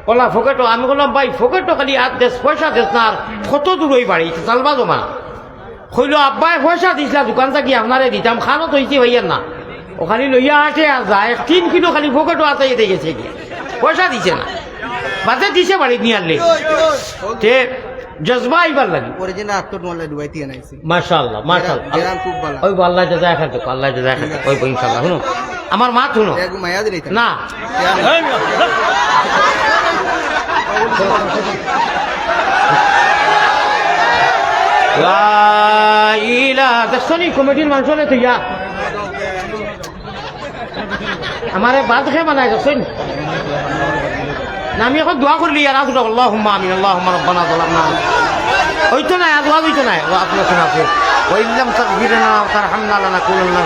অলা পকেটো, আমি কইলাম, "ভাই, পকেটো খালি আত দেস, পয়সা দেস না, আর কত দূর অই বাড়ি, চালবা জমা।" কইলো, "আব্বায় পয়সা দিছলা দোকান থাকি, আপনারে দিতাম, খানো তো ইতি ভাইয়ার না।" ও খালি লইয়া আসে আর যায়, এক তিন কিলো খালি পকেটো আতাইয়া দিয়া গেছে গিয়া। পয়সা দিছে না। বাদে দিছে বাড়িত নিয়া আনলে। তে জজবা আইবার লাগি। Original আত্মর মোল্লা ডুবাইতে আনাইছে। মাশাআল্লাহ, মাশাআল্লাহ। গেরান, গেরান খুব ভালা। ওই আল্লাহ জাযায় খাইর দেউক, আল্লাহ জাযায় খাইর দেউক। ওই ইনশাআল্লাহ, হুনো। আমার মাত হুনো। এগু মায়া দিলে না। লা ইলাহা, দেখছো নি কমিটির মানুষ অকলে তো ইয়া। আমারে বাদ খেয়ে বানাই দেখছো নি? না, আমি এখন দোয়া করলি আর আসলে আল্লাহুম্মা আমিন, আল্লাহুম্মা রাব্বানা যালামনা। ওই তো নাই, আর দোয়া ওই তো নাই। ওয়া আফলাতুনা ফি, ওয়া ইল্লাম তাগফির লানা ওয়া তারহামনা লানাকুনান্না।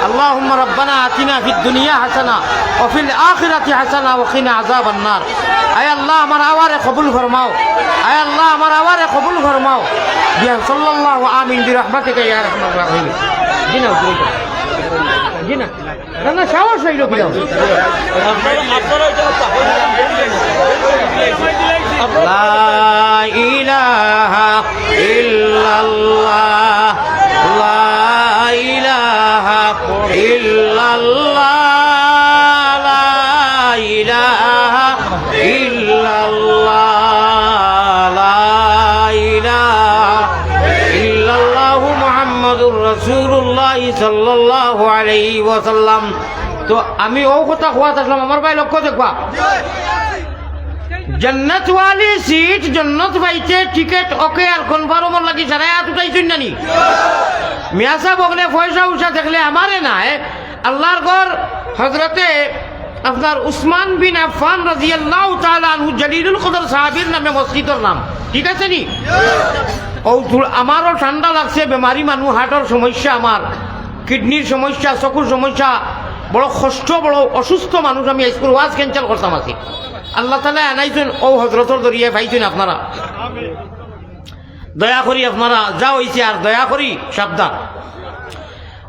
আল্লাহুম্মা রাব্বানা আতিনা ফিদ দুনিয়া হাসানা ওয়া ফিল আখিরাতি হাসানা ওয়া কিনা আযাবান নার। আয় আল্লাহ, আমার আওয়ারে কবুল ফরমাও। আয় আল্লাহ, আমার আওয়ারে কবুল ফরমাও। ইয়া সাল্লাল্লাহু আমিন বিরহমাতিকা ইয়া আরহামার রাহিমিন। জি না, জি না। জি না। না, না, সাহস অইলো কিনা? লা ইলাহা ইল্লাল্লাহ, লা ইলাহা ইল্লাল্লাহ, লা ইলাহা ইল্লাল্লাহ, লা ইলাহা ইল্লাল্লাহু মুহাম্মাদুর রাসূলুল্লাহ সাল্লাল্লাহু আলাইহি ওয়াসাল্লাম। তো আমি অউ কথা কওয়াত আসলাম, আমার ভাই লক্ষ্য দেখবা। জন্নতওয়ালি সিট, জন্নত পাইতে টিকেট ওকে আর কনফার্মর লাগি সারায় আত উঠাইছইন না নি? মিয়া সাব অকলে পয়সা উসা দেখলে আমারে নায়, আল্লাহর ঘর হযরতে আপনার উসমান বিন আফফান রাদিয়াল্লাহু তাআলা আনহু জলিলুল কদর সাহাবীর নামে মসজিদর নাম, ঠিক আছে নি? অউ থুড়-, আমারও ঠান্ডা লাগছে, বেমারি মানুষ, হার্টর সমস্যা আমার, কিডনির সমস্যা, চকুর সমস্যা, বড় কষ্ট, বড় অসুস্থ মানুষ, আমি আইজকুর ওয়াজ cancel করতাম আছি। আল্লাহ তাআলা আনাইছইন, অউ হযরতর জরিয়ায় পাইছইন আপনারা। দয়া করি আপনারা, যা অইছে আর দয়া করি সাবধান।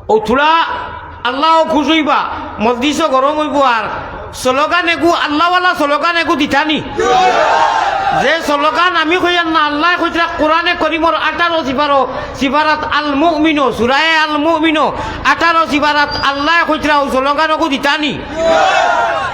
অউ থুড়া আল্লাও খুশ অইবা, মজলিসও গরম অইবো, আর স্লোগান এগু, আল্লাওয়ালা স্লোগান এগু দিতা নি। যে স্লোগান আমি কইয়ার না, আল্লায় কইতরা কোরআনে করিমর আঠারো সিপারো, সিপারাত আল মুমিনো, সূরায়ে আল মুমিনো, আঠারো সিপারাত আল্লায় কইতরা অউ স্লোগান এগু দিতা নি।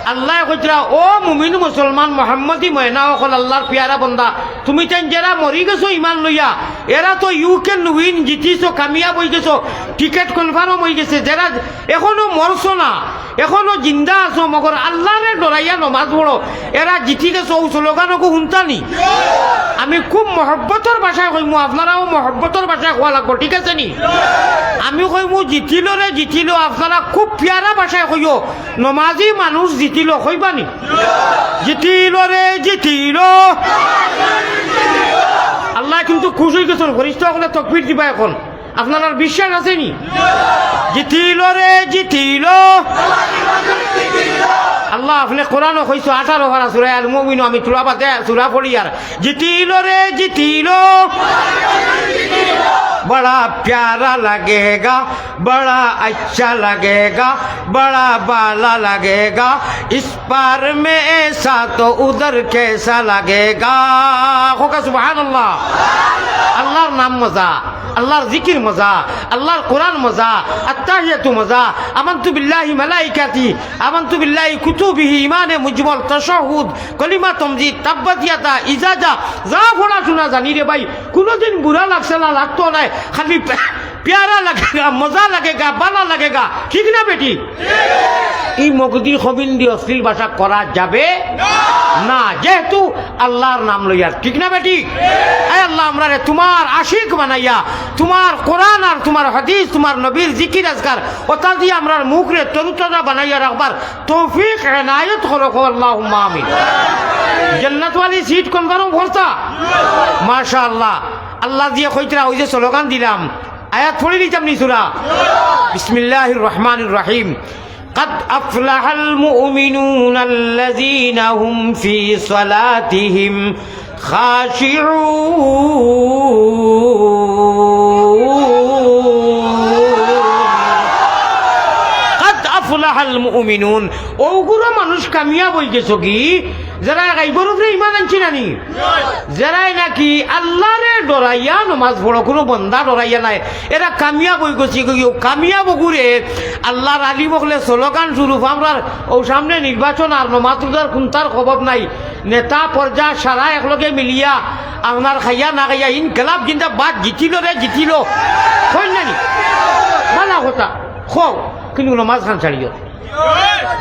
আল্লায় কইতরা, "ও মুমিন মুসলমান মোহাম্মদী ময়না অকল, আল্লার পিয়ারা বন্দা, তুমি তাইন যেরা মরি গেছো ইমান লইয়া, এরা তো you can win, জিতিছো, কামিয়াব অইগেছো, টিকেট কনফার্ম অইগেছে, যেরা এখনো মরছো না, এখনো জিন্দা আছো, মগর আল্লারে ডরাইয়া নমাজ পড়ো, এরা জিতি গেছো।" অউ স্লোগান অগু হুনতা নি? আমি খুব মহব্বতর ভাষায় কইমু, আপনারাও মহব্বতর ভাষায় কওয়া লাগবো, ঠিক আছে নি? আমি কইমু, "জিতিলো রে জিতিলো", আপনারা খুব পিয়ারা ভাষায় কইও, "নমাজি মানুষ জিতিলো", কইবা নি? "জিতিলো রে জিতিলো।" আল্লায় কিন্তু খুশ অইগেছইন, ফিরিস্তা অকলে তকবির দিবা এখন। আপনারার বিশ্বাস আছে নি? "জিতিলো রে জিতিলো।" আল্লাহ, আপনে কোরআনো কইছো, আঠারো পারা সূরা আল মুমিনো, আমি থুড়া বাদে সূরা পড়িয়ার, "জিতিলো রে জিতিলো।" بڑا پیارا لگے گا، بڑا اچھا لگے گا، بڑا بالا لگے گا، اس پار میں ایسا تو ادھر کیسا لگے گا۔ কউক্কা সুবহানাল্লাহ। আল্লার নাম মজা, আল্লার জিকির মজা, আল্লার কোরআন মজা, আত্তাহিয়াতু মজা, আমানতু বিল্লাহি মালাইকাতি, আমানতু বিল্লাহি কুতুবিহি, ইমানে মুজমল, তাশাহুদ, কলিমা তমজিদ, তাব্বাত ইয়াদা, ইজাজা, যা পড়াশুনা জানি রে ভাই, কুনুদিন বুরা লাগছে না, লাগতো নায়, খালি পিয়ারা লাগেগা, মজা লাগেগা, বালা লাগেগা, ঠিক না বেটি? ই মগদি খবিন্দি অশ্লীল ভাষা করা যাবে না, যেহেতু আল্লার নাম লইয়ার, ঠিক না বেটি? এ আল্লাহ, আমরারে তুমার আশিক বানাইয়া, তুমার কোরআন আর তুমার হাদিস, তুমার নবীর জিকির আজকার, ওটা দিয়া আমরার মুখরে তরুতাজা বানাইয়া রাখবার তৌফিক এনায়েত করো, কও আল্লাহুম্মা আমিন। জান্নাতওয়ালি সিট কনফার্ম করতা? মাশাআল্লাহ। আল্লায় দিয়া কইতরা, ওই যে স্লোগান দিলাম, আয়াত পড়ি নিতাম নি সুরা? বিসমিল্লাহির রহমানির রহিম। قد أفلح المؤمنون الذين هم في صلاتهم خاشعون। আল মুমিনুন, অগুরো মানুষ কামিয়াব অইগেছে কি, যেরা গাইবর উপরে ইমান আনছে না নি, যেরায় নাকি আল্লারে ডরাইয়া নমাজ পড়ো, কুনু বন্দা ডরাইয়া নায়, এরা কামিয়াব অইগেছে কি। কামিয়াব অগুরে আল্লার আলিম অকলে স্লোগান স্বরূপ, আমরার অউ সামনে নির্বাচন আর নমাজ রোজার কুন্তার খবর নাই, নেতা পর্যায় সারা একলগে মিলিয়া আপনার খাইয়া না খাইয়া ইনকিলাব জিন্দাবাদ, জিতিলো রে জিতিলো, কইন না নি? ভালা কথা, কও, কিন্তু নমাজ খান ছাড়িও।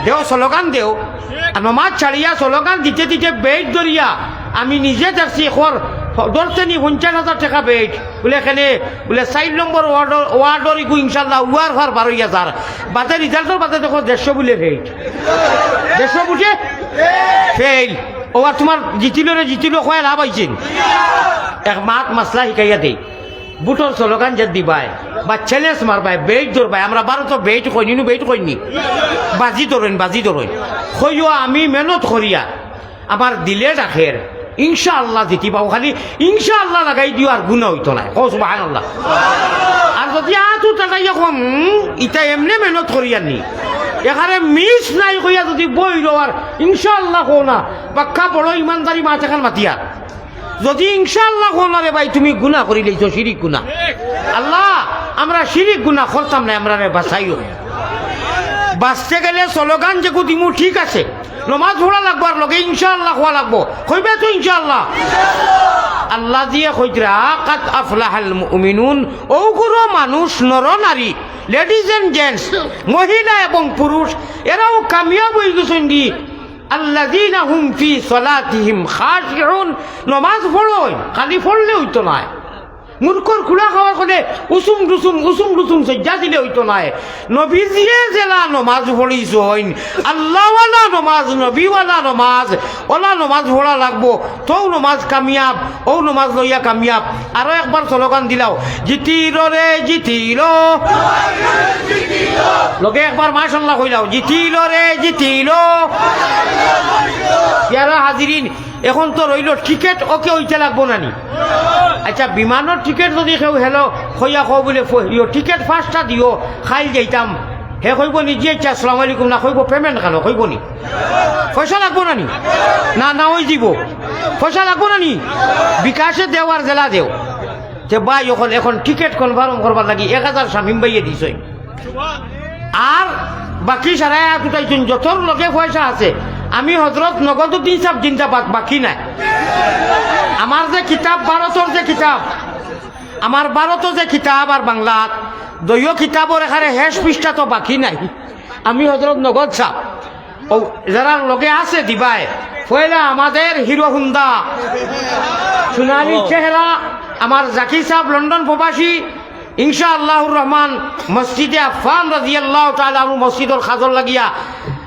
দেও, স্লোগান দেও। আর নমাজ ছাড়িয়া স্লোগান দিতে দিতে বেইট ধরিয়া আমি নিজে দেখছি, খর ধরতে নি পঞ্চাশ হাজার টেকা বেইট। বুলে, "কেনে?" বুলে, "চাইর নম্বর ওয়ার্ডর, ওয়ার্ডর ইগু ইনশাল্লাহ ওয়ার ফার বারো হাজার।" বাদে রিজাল্টর বাদে দেখো দেড়শো বুলে ফেইল। দেড়শো বুলে ফেইল। ও আর তোমার জিতিলো রে জিতিলো, কয় লাভ অইছে নি? এক মাত মাসলা হিকাইয়া দেই। ভোটর স্লোগান যে দিবায় বা চ্যালেঞ্জ মারবায়, বেইট ধরবায়, আমরা ভারতো বেইট কইনি, নু বেইট কইনি, বাজি ধরইন, বাজি ধরইন। কইও আমি মেহনত করিয়া, আমার দিলে ডাকের, ইনশাআল্লাহ জিতিবাউ, খালি ইনশাআল্লাহ লাগাই দিও, আর গুনা অইতো নায়। কও সুবহানাল্লাহ। আর যদি আত উঠাইয়া কও, "হুম, ইতা এমনে মেহনত করিয়ার নি, এখানে মিস নাই" কইয়া যদি বই রও আর ইনশাআল্লাহ কও না, পাক্কা বড় ইমানদারি মাত এখান মাতিয়ার। যদি ইনশাআল্লাহ কও না রে ভাই, তুমি গুনা করিলাইছো, শিরিক গুনা। আল্লাহ, আমরা শিরিক গুনা করতাম না, আমরারে বাঁচাইও। বাঁচতে গেলে স্লোগান যেগু দিমু ঠিক আছে, নমাজ পড়া লাগবো আর লগে ইনশাআল্লাহ কওয়া লাগবো। কইবে তো ইনশাআল্লাহ? আল্লায় যে কইরা, "কাদ আফলাহাল মুমিনুন", অগুরো মানুষ, নর নারী, ladies and gents, মহিলা এবং পুরুষ, এরাউ কামিয়াব অইগেছইন দি। আল্লাযীনা হুম ফী সালাতিহিম খাশিউন, নমাজ পড়ইন, খালি পড়লে অইতো নায়। মুরুখর কুড়া খাওয়ার কনে উসুম ডুসুম, উসুম ডুসুম সইজ্জা দিলে অইতো নায়। নবীজিয়ে যেলা নমাজ পড়িছইন, আল্লাহওয়ালা নমাজ, নবীওয়ালা নমাজ, অলা নমাজ পড়া লাগবো। তউ নমাজ কামিয়াব, অউ নমাজ লইয়া কামিয়াব। আরো একবার স্লোগান দিলাও, "জিতিলো রে জিতিলো।" লগে একবার মাশাআল্লাহ কইলাও, "জিতিলো রে জিতিলো।" পেয়ারা হাজিরিন, এখন তো রইলো টিকেট, ওকে অইতে লাগবো না নি? আচ্ছা, বিমানর টিকেট যদি কেউ হেলো কইয়া কও বুলে, ফ-, ইয়ো, টিকেট পাঁচটা দিও, কাইল যাইতাম, হে কইবো নি, "জি আচ্ছা, আসসালামু আলাইকুম", না কইবো, "পেমেন্ট কেন?" কইবো নি? পয়সা লাগবো না নি? না, না, অই দিবো। পয়সা লাগবো না নি? বিকাশে দেও আর যেলা দেও। তে ভাই, অখন, এখন টিকেট কনফার্ম করবার লাগি এক হাজার শামীম ভাইয়ে দিছইন। আর বাকি সারায় আত উঠাইছইন, যতর লগে পয়সা আছে। আমি হজরত নগদউদ্দিন সাব জিন্দাবাদ, বাকি নাই। আমার যে কিতাব, ভারতর যে কিতাব, আমার ভারতো যে কিতাব আর বাংলাত, দইও কিতাবর এখানে শেষ পৃষ্ঠা তো বাকি নাই। আমি হজরত নগদ সাব, অউ যারার লগে আছে দিবায়, পয়লা আমাদের হিরো হুন্দা, সোনালী চেহারা, আমার জাকির সাব লন্ডন প্রবাসী, ইনশাআল্লাহুর রহমান, মসজিদে আফফান রাদিয়াল্লাহু তাআলা আনহু মসজিদর কাজর লাগিয়া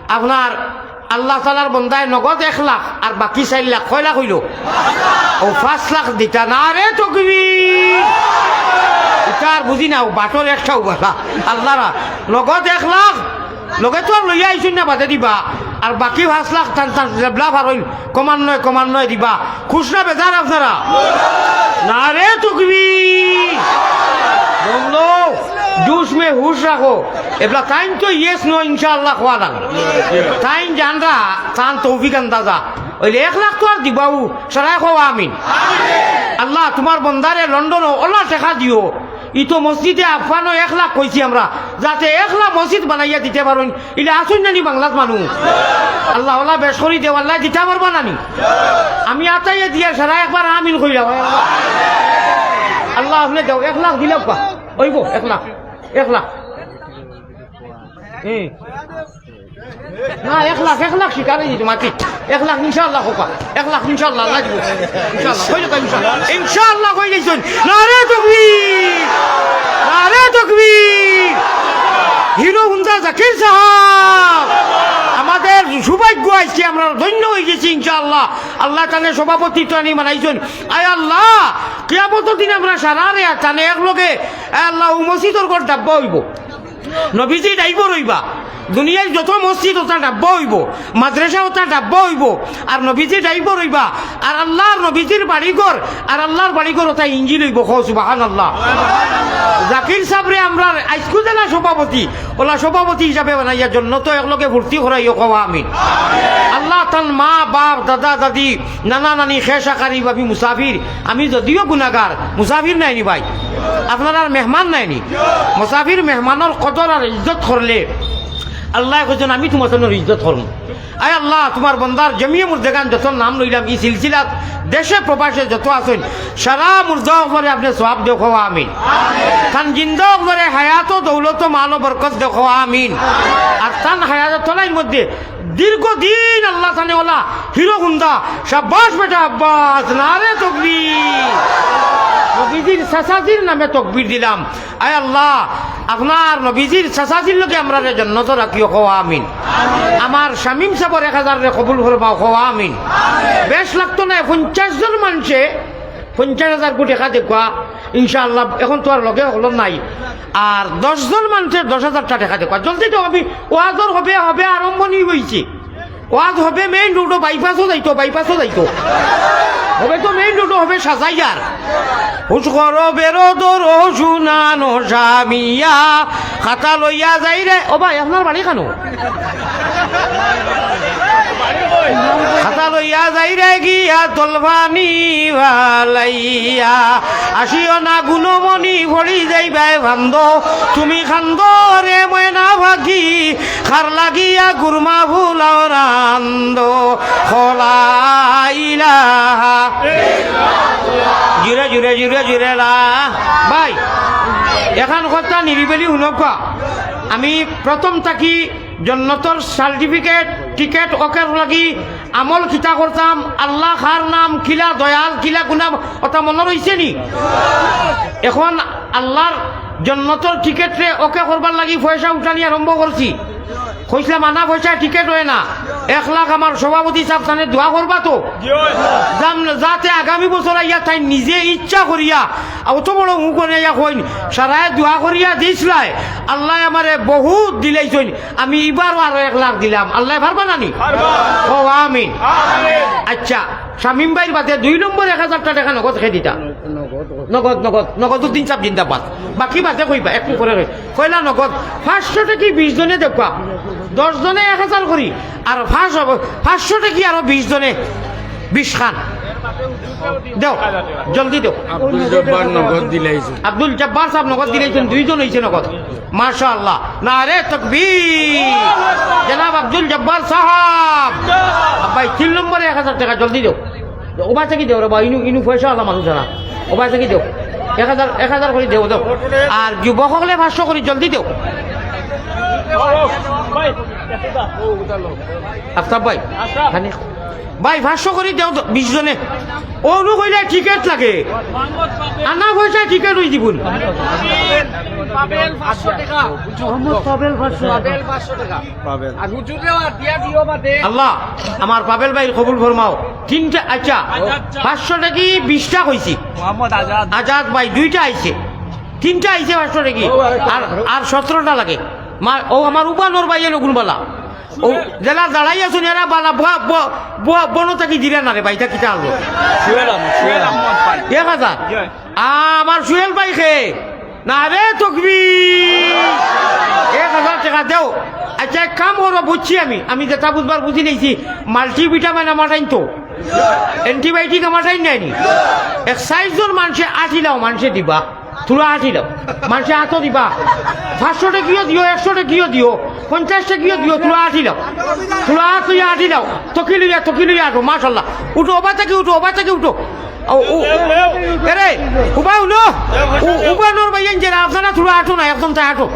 আপনার আল্লাহ তাআলার বন্দায় নগদ এক লাখ আর বাকি চাইর লাখ। কয় লাখ অইলো? অউ পাঁচ লাখ দিতা। নারে তকবীর! ইতা আর বুঝি না, অউ বাটর একটাউ বালা। আল্লাহরা নগদ এক লাখ, লগে তো আর লইয়া আইছইন না, বাদে দিবা। আর বাকি পাঁচ লাখ টান টান জেবলা ফারইন, ক্রমান্বয়ে, ক্রমান্বয়ে দিবা। খুশ না বেজার আপনারা? নারে তকবীর! বন্ধু, জোশ মে হুশ রাখো। এবলা তাইন তো yes no ইনশাআল্লাহ কওয়া লাগবো। তাইন জানরা, তান তৌফিক আন্দাজা। অইলে এক লাখ তো আর দিবাউ, সারায় কও আমিন। আল্লাহ, তোমার বন্দারে লন্ডনো অলা টেকা দিও। ই তো মসজিদে আফফানো এক লাখ কইছি আমরা, যাতে এক লাখ মসজিদ বানাইয়া দিতে পারইন। ইলা আছইন না নি বাংলাত মানুষ? আল্লাহ, অলা বেশ করি দেও, আল্লায় দিতা পারবা না নি? আমি আতাইয়া দিয়া সারায় একবার আমিন কইলাও। আল্লাহ, আপনে দেও, এক লাখ দিলাউক্কা। অইবো, এক লাখ, এক লাখ। হুম। না, এক লাখ, এক লাখ স্বীকার অই যাইতো, মাতি। এক লাখ ইনশাআল্লাহ কউক্কা। এক লাখ ইনশাআল্লাহ, আল্লায় দিবো। ইনশাআল্লাহ, কইলাউক্কা ইনশাআল্লাহ। ইনশাআল্লাহ কই যাইছইন। নারে তকবীর! নারে তকবীর! হিরো হুন্দা জাকির সাব, আমাদের সৌভাগ্য আইজকে আমরা ধন্য অই গেছি ইনশাআল্লাহ। আল্লাহ তানে সভাপতিত্ব আনি বানাইছইন। আয় আল্লাহ, কিয়ামতর দিন আমরা সারারে আর তানে একলগে, আয় আল্লাহ, অউ মসজিদর ঘর ডাব্বা অইবো। নবীজি ড্রাইভার অইবা। দুনিয়ার যত মসজিদ অতা ডাব্বা অইবো, মাদ্রাসা অতা ডাব্বা অইবো, আর নবীজি ড্রাইভার অইবা, আর আল্লাহর নবীজির বাড়িঘর, আর আল্লাহর বাড়িঘর অতা ইঞ্জিন অইবো। কও সুবহানাল্লাহ। জাকির সাবরে আমরার আইজকু জেলা সভাপতি, অলা সভাপতি হিসাবে বানাইয়া জন্নতো একলগে ভর্তি করাইও, কওয়া আমিন। আল্লাহ তান মা, বাপ, দাদা, দাদি, নানা, নানি, খেশ আকারিব, আমি মুসাফির, আমি যদিও গুনাগার, মুসাফির নায়নি ভাই, আপনারার মেহমান নায়নি। মুসাফির মেহমানর কদর আর ইজ্জত করলে আল্লায় কইছইন, "আমি তুমার ইজ্জত করমু।" আয় আল্লাহ, তুমার বন্দার জমিয়ে মুর্দেগান যত নাম লইলাম, ই সিলসিলাত দেশে প্রবাসে যত আছইন, সারা মুর্দা অকলরে আপনে সওয়াব দেও, কওয়া আমিন। তান জিন্দা অকলরে হায়াত ও দৌলত ও মাল ও বরকত দেও, কওয়া আমিন। আর তান হায়াত তলাইর মধ্যে দীর্ঘদিন আল্লাহ তানে অলা হিরো হুন্দা, শাবাশ বেটা আব্বাস, নারে তকবীর। নবীজির চাচাজির নামে তকবীর দিলাম। আয় আল্লাহ, আপনার নবীজির চাচাজির লগে আমরারে জন্নতো রাখিও, কওয়া আমিন। আমার শামীম সাবর এক হাজাররে কবুল ফরমাও, কওয়া আমিন। বেশ লাগতো নায়, পঞ্চাশ জন মানষে পঞ্চাশ হাজার কু টেকা দেউক্কা, ইনশাআল্লাহ, এখন তো আর লগে হকল নাই। আর দশ জন মানষে দশ হাজারটা টেকা দেউক্কা, জলদি দেও, আমি ওয়াজর হবে, হবে আরম্ভ নি অইছে। ওয়াজ হবে মেইন রোডো, বাইপাসও যাইতো, বাইপাসও যাইতো। হবে তো মেইন রোডো, হবে সাজাইয়ার। হুশ করো বেরো দরো শুনানো শামিয়া, খাতা লইয়া যাইরে, ও ভাই, আপনার বাড়ি কানো? খাতা লইয়া যাইরে গিয়া তলফানি বালাইয়া, আসিও না গুণমণি পড়ি যাইবায় ফান্দো, তুমি খান্দো রে ময়না পাখি, খার লাগিয়া গুরমা ফুলাও রান্দো, খোলা ইলাহা। জুরে, জুরে, জুরে, জুরে লা। ভাই, এখান কথা নিরিবিলি হুনউক্কা। আমি প্রথম থাকি জন্নতর সার্টিফিকেট, টিকেট ওকের লাগি আমল কিতা করতাম, আল্লাহ কার নাম, কিলা দয়াল, কিলা গুনা, ওটা মনো রইছে নি? এখন আল্লাহর জন্নতর টিকেটরে ওকে করবার লাগি পয়সা উঠানি আরম্ভ করছি। কইছলাম, আনা পয়সায় টিকেট অয় না। এক লাখ আমার সভাপতি সাব তানে দোয়া করবা তো। যাম-, যাতে আগামী বছর আইয়া তাইন নিজে ইচ্ছা করিয়া, অত বড় মুখ বানাইয়া কইন, সারায় দোয়া করিয়া দিছলায়, আল্লায় আমারে বহুত দিলাইছইন, আমি ইবারও আরো এক লাখ দিলাম। আল্লায় পারবা না নি? পারবা। কও আমিন। আমিন। আচ্ছা, শামীম ভাইর বাদে দুই নম্বর এক হাজারটা টেকা নগদ কে দিতা? নগদ, নগদ, নগদ। নগদউদ্দিন সাব জিন্দাবাদ। বাকি বাদে কইবা, একটু পরে কই। পয়লা নগদ। পাঁচশো টেকি বিশ জনে দেউক্কা। দশ জনে এক হাজার করি। আর পাঁচ-, পাঁচশো টেকি আরো বিশ জনে বিশ খান। দেও, জলদি দেও। আব্দুল জব্বার নগদ দিলাইছে। আব্দুল জব্বার সাব নগদ দিলাইছইন, দুইজন অইছে নগদ। মাশাআল্লাহ। নারে তকবীর। জনাব আব্দুল জব্বার সাব। ভাই, তিন নম্বরে এক হাজার টেকা জলদি দেও। ওবায় থাকি দেও রে বা, ইনু, ইনু পয়সাআলা মানুষ যারা। ওবায় থাকি দেও। এক হাজার, এক হাজার করি দেও, দেও। আর যুবক অকলে পাঁচশো করি জলদি দেও। আফতাব ভাই, খানি ভাই, পাঁচশো করি দেও তো, বিশ জনে। অউ নু কইলে টিকেট লাগে। আনা পয়সায় টিকেট অই দিবো নি। পাবেল পাঁচশো টেকা। মোহাম্মদ পাবেল পাঁচশো। পাবেল পাঁচশো টেকা। পাবেল। আর হুজুররে আর দিয়া দিও বাদে। আল্লাহ, আমার পাবেল ভাইর কবুল ফরমাও। তিনটা, আচ্ছা, আজাদ চা। পাঁচশো টেকি বিশটা কইছি। মোহাম্মদ আজাদ। আজাদ ভাই, দুইটা আইছে। তিনটা আইছে পাঁচশো টেকি। আর, আর সতেরোটা লাগে। মা, অউ আমার উবানর ভাইয়ে নগুন বালা। অউ জেলা দাঁড়াই আছইন, এরা বালা, বুয়া, বুয়া, বুয়া, বনো থাকি দিরা না রে ভাই, ইটা কিতা আনলো? সুহেল আহমদ, সুহেল আহমদ। এক হাজার। আমার সুহেল ভাই খে? নারে তকবীর। এক হাজার টেকা দেও। আচ্ছা, এক কাম করো, বুঝছি আমি, আমি যেটা বুঝবার বুঝি নিছি, মাল্টিভিটামিন আমার টাইম তো, অ্যান্টিবায়োটিক আমার টাইম নেয়নি। এক চাইর জন মানষে আটিলাও, মানষে দিবা। থুড়া আটিলাও। মানষে আতো দিবা। পাঁচশো টেকিও দিও, একশো টেকিও দিও, পঞ্চাশ টেকিও দিও, থুড়া আটিলাও। থুড়া আত লইয়া আটিলাও। তকি লইয়া, তকি লইয়া আটো, মাশাআল্লাহ। উঠো, ওবায় থাকি উঠো, ওবায় থাকি উঠো। ও, ও, এরে, উবায় উনো। উ-, উবানর ভাইয়াইন যেরা, আপনারা থুড়া আটো না, একদম তাই আটো।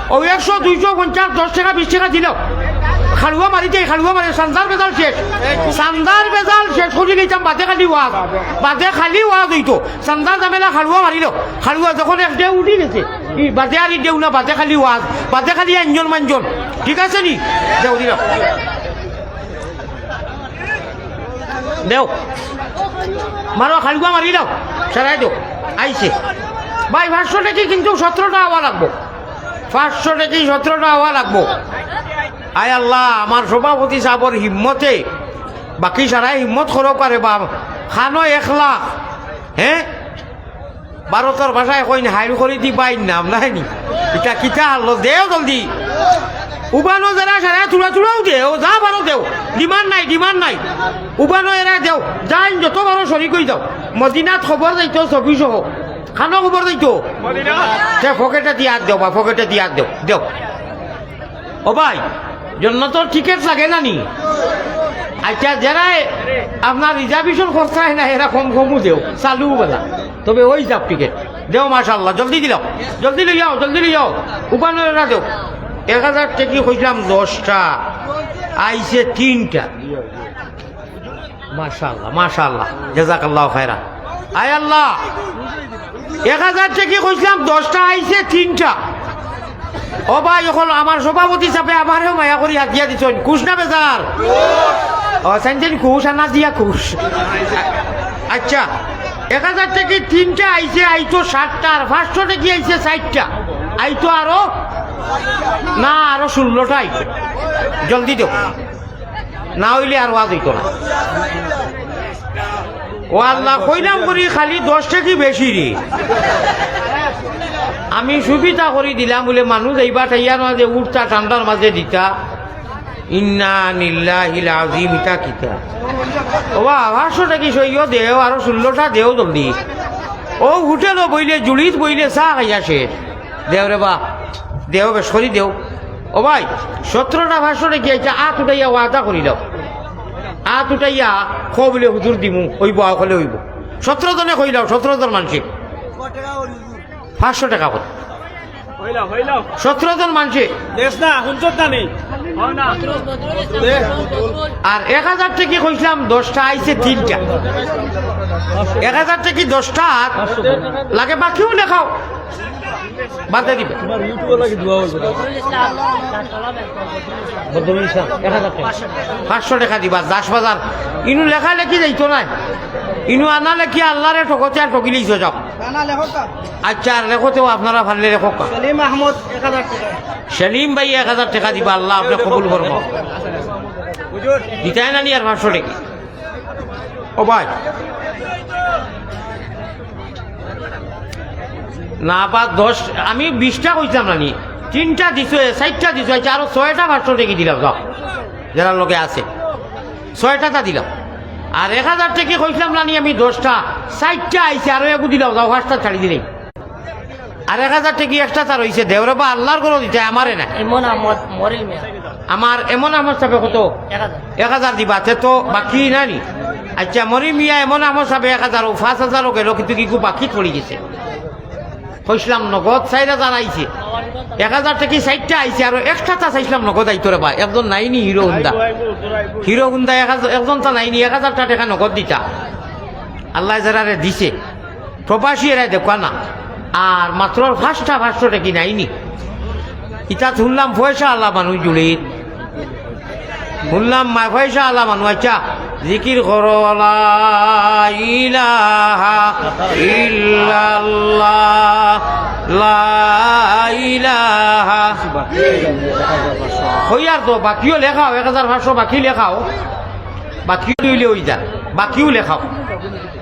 অউ একশো, দুইশো, পঞ্চাশ, দশ টেকা, বিশ টেকা দিলাও। খাড়ুয়া মারি দেই, খাড়ুয়া মারি, চান্দার বেজাল শেষ। চান্দার বেজাল শেষ করি নিতাম, বাদে খালি ওয়াজ। বাদে খালি ওয়াজ অইতো। চান্দার ঝামেলা খাড়ুয়া মারিলো। খাড়ুয়া যখন এক ঢেউ উঠি গেছে, ই বাদে আর ই ঢেউ না, বাদে খালি ওয়াজ, বাদে খালি আঞ্জন মাঞ্জন। ঠিক আছে নি? দেও দিলাও। দেও। মারো, খাড়ুয়া মারিলাও। সারাই দেও। আইছে। ভাই, পাঁচশো টেকি কিন্তু সতেরোটা অওয়া লাগবো। পাঁচশো টেকি সতেরোটা অওয়া লাগবো। আয় আল্লাহ, আমার সভাপতি সাবর হিম্মতে, বাকি সারায় হিম্মত করউক্কা রে বাপ। খানো এক লাখ, হে? ভারতর ভাষায় কইন হাইল করি দি বাইর নাম, নায় নি? ইটা কিতা আনলো? দেও জলদি। উবানো যারা সারা থুড়া থুড়াও দেও, যা পারো দেও। Demand নাই, demand নাই। উবানো এরা দেও। যাইন যত পারো শরিক অই যাও। মদিনাত খবর যাইতো ছবি সহ। খানো খবর যাইতো। তে পকেটে দিয়া দেও বা পকেটে দিয়া দেও। দেও। ও ভাই, জন্নতর টিকেট লাগে না নি? আচ্ছা, যারা আপনার reservation করছইন না, এরা কম কমও দেও, চালু বেলা। তবে ওই হিসাব টিকেট দেও, মাশাআল্লাহ, জলদি দিলাও, জলদি লই যাও, জলদি লই যাও, উবানো এরা দেও। এক হাজার টেকি কইছিলাম দশটা, আইছে তিনটা। মাশাআল্লাহ, মাশাআল্লাহ, জাযাকাল্লাহু খায়রা। আয় আল্লাহ, এক হাজার টেকি কইছিলাম দশটা, আইছে তিনটা। ও ভাই, অখন আমার সভাপতি সাবে আমারেও মায়া করি হাতিয়া দিছইন। খুশ না বেজার? ও, চাইন চাইন খুশ, আনা দিয়া খুশ। আচ্ছা, এক হাজার টেকি তিনটা আইছে, আইতো সাতটা, আর পাঁচশো টেকি আইছে চাইরটা। আইতো আরো, না, আরো ষোলোটা আইতো। জলদি দেও। না অইলে আর ওয়াজ অইতো না। ও আল্লাহ, কইলাম করি খালি দশ টেকি বেশি রে। আমি সুবিধা করি দিলাম বুলে মানুষ এইবার ঠাইয়া না যে উঠতা ঠান্ডার মাঝে দিতা। ইন্না লিল্লাহিল আজিম, ইটা কিতা? ও বা, পাঁচশো টেকি সইও দেও, আরো ষোলোটা দেও জলদি। ও হোটেলও বইলে, জুড়িত বইলে চা খাইয়া শেষ। দেও রে বা, দেও, বেশ করি দেও। ও ভাই, সতেরোটা পাঁচশো টেকি আইছে, আত উঠাইয়া ওয়াদা করিলাও। আত উঠাইয়া কও বুলে হুজুর দিমু, অইবো, আ কইলে অইবো। সতেরো জনে কইলাও, সতেরো জন মানষে। পাঁচশো টেকা করি। সতেরো জন মানষে। দেশ না, হুনছত না নি? আর এক হাজার টেকি কইছিলাম দশটা, আইছে তিনটা। এক হাজার টেকি দশটা, লাগে বাকিও লেখাও। বাদে দিবা। তোমার YouTube লাগি দোয়া হইব। বদরুল ইসলাম, এক হাজার টেকা। পাঁচশো টেকা দিবা, দশ বাজার। ইনু লেখা লেখি যাইতো নায়। ইনু আনা লেখি আল্লারে ঠকতে আর ঠকিলিছো যাও। না, না, লেখো কা? আচ্ছা, আর লেখো তেও আপনারা পারলে লেখো কা। সেলিম আহমদ, এক হাজার টেকা। সেলিম ভাই, এক হাজার টেকা দিবা, আল্লাহ আপনে কবুল করবো। দিতায় না নি আর পাঁচশো টেকা? ও ভাই, না বা দশ, আমি বিশটা কইছিলাম না নি, তিনটা দিছো, এ, চাইরটা দিছো, আচ্ছা, আরো ছয়টা পাঁচশো টেকা দিলাও, যাও, যারার লগে আছে, ছয়টা তা দিলাও। আর এক হাজার টেকা কইছিলাম না নি আমি দশটা, চাইরটা আইছে, আরো এগু দিলাও, যাও, পাঁচটা ছাড়ি দিলেই। আর এক হাজার টেকা extra তার অইছে, দেও রে বা, আল্লার ঘরো দিতায়, আমারে না। এমন আহমদ, মরিল মিয়া। আমার এমন আহমদ সাবে কত? এক হাজার। এক হাজার দিবা, তে তো বাকি না নি? আচ্ছা, মরিল মিয়া, এমন আহমদ সাবে এক হাজার, ও পাঁচ হাজারও গেল, কিন্তু কিগু বাকি পড়ি গেছে। কইছিলাম নগদ চাইর হাজার আইছে, এক হাজার টেকা চাইরটা আইছে, আরো extra তা চাইছিলাম নগদ আইতো রে বা, একজন নাই নি হিরো হুন্দা। হিরো হুন্দা এক হাজার, একজন তা নাই নি, এক হাজার টেকা নগদ দিতা। আল্লায় যারারে দিছে, প্রবাসী এরায় দেখবা না। আর মাত্র পাঁচটা পাঁচশো টেকা নাই নি। ইতাত হুনলাম পয়সা আলা মানুষ জুড়িত। হুনলাম মায় পয়সা আলা মানুষ। আচ্ছা, জিকির করো, লা ইলাহা ইল্লাল্লাহ, লা ইলাহা। কইয়ার তো বাকিও লেখাও, এক হাজার পাঁচশো বাকি লেখাও। বাকি অইলে অই যা, বাকিও লেখাও।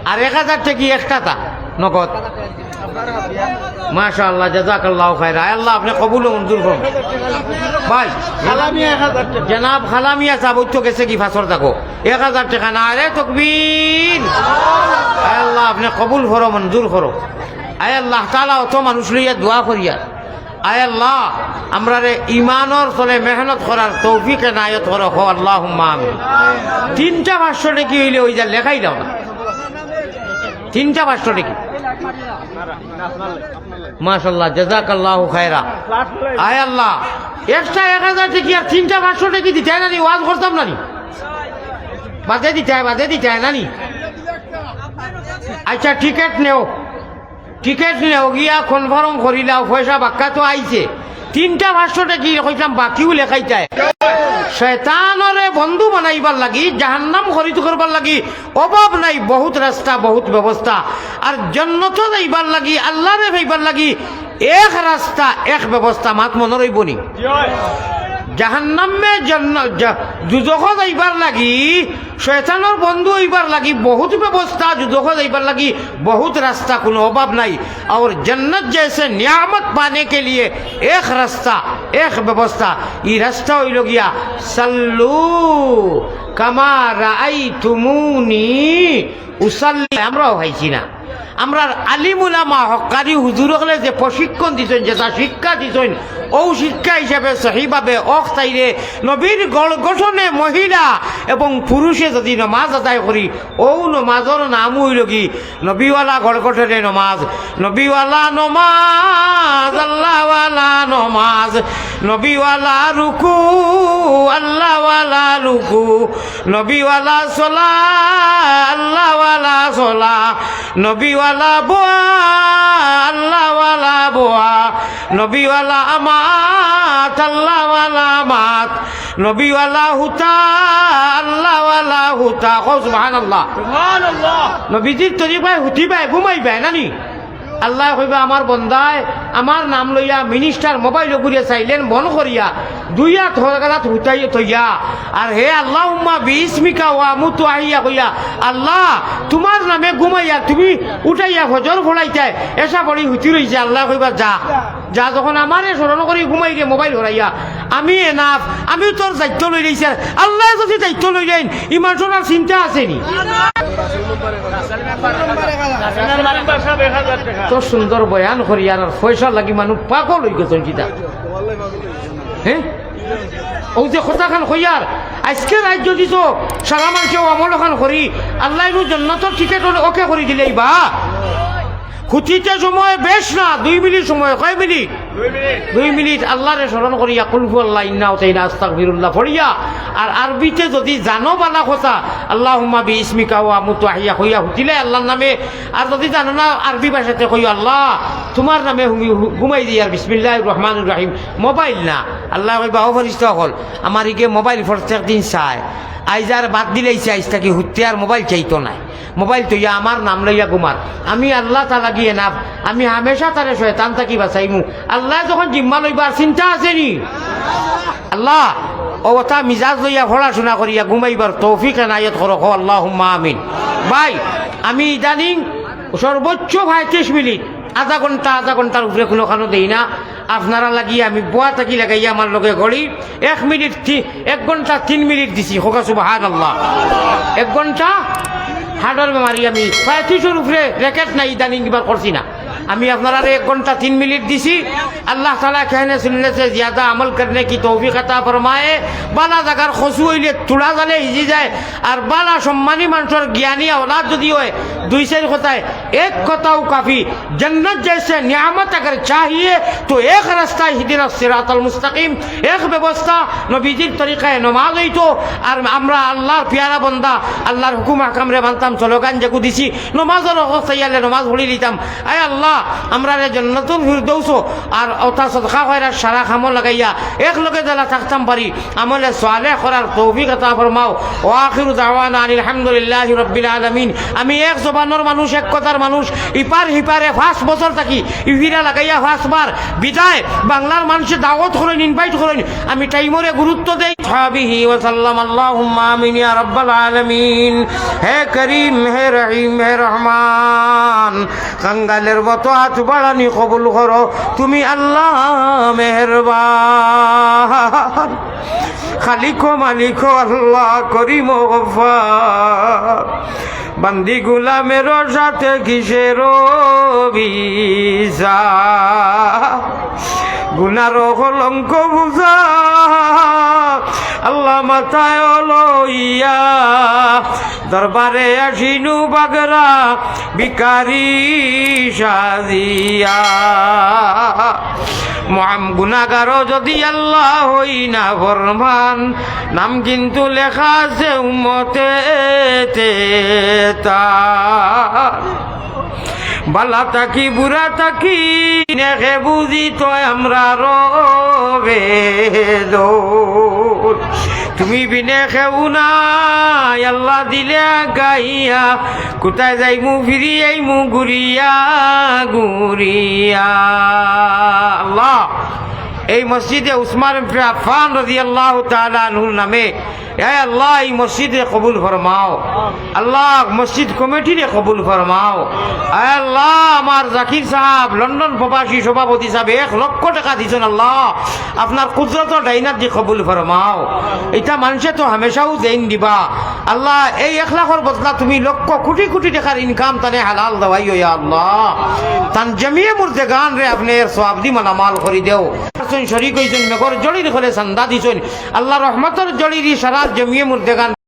আর এক হাজার টেকা extra তা নগদ। মাশাআল্লাহ, জাযাকাল্লাহু খায়রা। আয় আল্লাহ, আপনে কবুল ও মঞ্জুর করুন। ভাই, খালামিয়া এক হাজার টেকা। জনাব খালামিয়া সাব অইতো গেছে কি ফাঁসর থাকো? এক হাজার টেকা, নারে তকবীর। আয় আল্লাহ, আপনে কবুল করো, মঞ্জুর করো। আয় আল্লাহ তাআলা, অত মানুষ লইয়া দোয়া করিয়া আয় আল্লাহ, আমরারে ইমানর তলে মেহনত করার তৌফিক এনায়েত করো, কও আল্লাহুম্মা আমিন। তিনটা পাঁচশো টেকা অইলে অই যা, লেখাই দাও না। তিনটা পাঁচশো টেকা। মাশাআল্লাহ, জাযাকাল্লাহু খায়রা। আয় আল্লাহ, extra এক হাজার টেকা আর তিনটা পাঁচশো টেকা দিতায় না নি, ওয়াজ করতাম না নি। বাদে দিতায়, বাদে দিতায় না নি। আচ্ছা, টিকিট নেও। টিকিট নেও গিয়া confirm করিলাও, পয়সা বাক্কা তো আইছে। তিনটা পাঁচশো টেকা কইতাম বাকিও লেখাইতায়। শয়তানরে বন্ধু বানাইবার লাগি, জাহান্নাম খরিদ করবার লাগি অভাব নাই, বহুত রাস্তা, বহুত ব্যবস্থা। আর জন্নতো যাইবার লাগি, আল্লারে পাইবার লাগি এক রাস্তা, এক ব্যবস্থা, মাত মনো রইবো নি? জাহান্নামে জান্না-, জা-, দুজখো যাইবার লাগি, শয়তানর বন্ধু অইবার লাগি বহুত ব্যবস্থা, দুজখো যাইবার লাগি বহুত রাস্তা, কুনু অভাব নাই। আর জান্নাত জেসে নিয়ামত পানে কে লিয়ে এক রাস্তা, এক ব্যবস্থা, ই রাস্তা অইলো গিয়া সাল্লু কামা রাআইতুমুনি উসাল্লি। আমরাও পাইছি না। আমরার আলিম উলামা হক্কানি হুজুর অকলে যে প্রশিক্ষণ দিছইন, যেতা শিক্ষা দিছইন, অউ শিক্ষা হিসাবে সহিভাবে অখ তাইরে নবীর গড় গঠনে মহিলা এবং পুরুষে যুদি নমাজ আদায় করি, অউ নমাজর নাম অইলো গি নবীওয়ালা গড় গঠনে নমাজ। নবীওয়ালা নমাজ, আল্লাহওয়ালা নমাজ, নবীওয়ালা রুকু, আল্লাহওয়ালা রুকু, নবীওয়ালা সলা, আল্লাহওয়ালা সলা, নবীওয়ালা বোয়া, আল্লাহওয়ালা বোয়া, নবীওয়ালা আমাত, আল্লাহওয়ালা আমাত, নবীওয়ালা হুতা, আল্লাহওয়ালা হুতা। কও সুবহানাল্লাহ। সুবহানাল্লাহ। নবীজির তরিকায় হুতিবায়, ঘুমাইবায় নানি? আল্লায় কইবা, "আমার বন্দায় আমার নাম লইয়া মিনিস্টার মোবাইল ঘুরিয়া সাইলেন্ট বন্ধ করিয়া দুই আত হরগালাত হুতাই থইয়া, আর হে আল্লাহুম্মা বিইসমিকা ওয়া আমুতু ওয়া আহইয়া কইয়া, আল্লাহ, তুমার নামে ঘুমাইয়া তুমি উঠাইয়া ফজর ফড়াইতায়, এশা ফড়ি হুতি রইছে।" আল্লায় কইবা, "যা, যা, যখন আমারে স্মরণ করি ঘুমাইরে মোবাইল হরাইয়া, আমি এনাফ, আমি তোর দায়িত্ব লই রইছি।" আর আল্লায় যুদি দায়িত্ব লই নেইন, ইমান সরার চিন্তা আছে নি? তো সুন্দর বয়ান করিয়ার আর পয়সার লাগি মানুষ পাগল অইগেছইন কিতা? হে? অউ যে কথাখান কইয়ার, আইজকে রাইত যুদি তো সারা মানষে অউ আমলখান করি, আল্লায় নু জন্নতর টিকেট ওকে করি দিলাইবা। হুতিতে সময় বেশ না, দুই মিনিট সময়। কয় মিনিট? দুই মিনিট। আল্লারে স্মরণ করিয়া কুলহু আল্লাহ ইন্না উতাইনা আস্তাগফিরুল্লাহ ফড়িয়া, আর আরবিতে যুদি জানো বালা কথা, আল্লাহুম্মা বিইসমিকা ওয়া আমুতু ওয়া আহইয়া কইয়া হুতিলে আল্লার নামে, আর যুদি জানো না আরবি ভাষাতে কইও, "আল্লাহ, তুমার নামে হুমি-, হু-, ঘুমাই দিয়ার, বিসমিল্লাহির রহমানির রহিম।" মোবাইল না। আল্লায় কইবা, "ও ফিরিস্তা অকল, আমার ইগে মোবাইল প্রত্যেক দিন চায়, আইজ আর বাদ দিলাইছে, আইজ থাকি হুততে আর মোবাইল চাইতো নায়।" মোবাইল থইয়া আমার নাম লইয়া ঘুমার। আমি আল্লাহ তালা গিয়ে না, আমি হামেশা তারে শয়তান থাকি বাঁচাইমু। আল্লায় যখন জিম্মা লইবার চিন্তা আছে নি? আল্লাহ, অউ অতা মিজাজ লইয়া পড়াশুনা করিয়া ঘুমাইবার তৌফিক এনায়েত করো, কও আল্লাহুম্মা আমিন। ভাই, আমি ইদানিং সর্বোচ্চ পঁয়ত্রিশ মিনিট, আধা ঘন্টা, আধা ঘন্টার উপরে কুনুখানো দেই না। আপনারা লাগি আমি বুয়া থাকি লাগাইয়া আমার লগে ঘড়ি এক মিনিট, তি-, এক ঘন্টা তিন মিনিট দিছি। কউক্কা সুবহানাল্লাহ। এক ঘন্টা হার্টর বেমারি আমি পঁয়ত্রিশর উপরে রেকেট নাই, ইদানিং কিবার করছি না। আমি আপনারারে এক ঘন্টা তিন মিনিট দিছি। আল্লাহ তাআলা কেহনে সুন্নতে জিয়াদা আমল করনে কি তৌফিক আতা ফরমায়ে। বালা জাগার কচু অইলে তুড়া জালে হিজি যায়, আর বালা সম্মানী মানষর জ্ঞানী আওলাদ যুদি অয়, দুই চাইর কথায় এক কথাউ কাফি। জন্নত জেসে নিয়ামত আগর চাহিয়ে তো এক রাস্তা, ইহদিনাস সিরাতাল মুস্তাকিম, এক ব্যবস্থা, নবীজির তরিকায় নমাজ অইতো। আর আমরা আল্লার পিয়ারা বন্দা, আল্লার হুকুম আহকামরে মানতাম, স্লোগান যেগু দিছি, নমাজর অক্ত আইলে নমাজ পড়ি লিতাম। আয় আল্লাহ, আমরারে জন্নতুল ফিরদৌস আর অতা সদকা খয়রাত সারা কামো লাগাইয়া এক লগে যেলা থাকতাম পারি, আমলে সালেহ করার তৌফিক আতা ফরমাও। ওয়া আখিরু দাওয়ানা আনিল হামদুলিল্লাহি রাব্বিল আলামিন। আমি এক জবানর মানুষ, এক কথার মানুষ, ইপার হিপারে পাঁচ বছর থাকি, ইফিরা লাগাইয়া পাঁচবার বিদায়। বাংলার মানষে দাওয়াত করইন, invite করইন, আমি টাইমরে গুরুত্ব দেই। সাহাবিহি ওয়া সাল্লাম, আল্লাহুম্মা আমিন ইয়া রাব্বাল আলামিন। হে করিম, হে রহিম, হে রহমান, কাঙ্গালের মতো আত বাড়ানি কবুল করো, তুমি আল্লাহ মেহেরবান। খালিক ও মালিক ও আল্লাহ করিম ও গফফার। বান্দি গুলামের সাথে কিসের বিচার? গুনার কলঙ্ক বুঝা আল্লাহ মাথায় লইয়া দরবারে আসিনু বাগরা ভিখারি সাজিয়া। মহাম গুনাগারও যদি আল্লাহ হই না ফরমান, নাম কিন্তু লেখা আছে উম্মতে তার। বালা থাকি বুরা থাকি, নেকে বুঝি তো আমরা রবে দৌড়। তুমি বিনে কেউ নাই, আল্লাহ দিলে আগাইয়া, কোথায় যাইমু ফিরি আইমু ঘুরিয়া ঘুরিয়া। আল্লাহ, এই মসজিদে উসমান ইবনে আফফান রাদিয়াল্লাহু তাআলা আনহুর নামে, এ আল্লাহ, এই মসজিদরে কবুল ফরমাও। আল্লাহ, মসজিদ কমিটিরে কবুল ফরমাও। এ আল্লাহ, আমার জাকির সাহেব, লন্ডন প্রবাসী সভাপতি সাহেব, এক লক্ষ টেকা দিছইন। আল্লাহ, আপনার কুদরতর ডাইনাত দি কবুল ফরমাও। ইতা মানষে তো হামেশাউ দেইন দিবা। আল্লাহ, এই এক লাখর বদলা তুমি লক্ষ কুটি কুটি টেকার ইনকাম তানে হালাল দেওয়াইও, ইয়া আল্লাহ। তান জমিয়ে মুর্দেগানরে আপনে এর সওয়াব দি মালামাল করি দেও। শরিক অইছইন, মেঘর জড়ির ফলে চান্দা দিছইন। আল্লাহ, রহমতর জড়িদি সারা জমিয়ে মুর্দেগান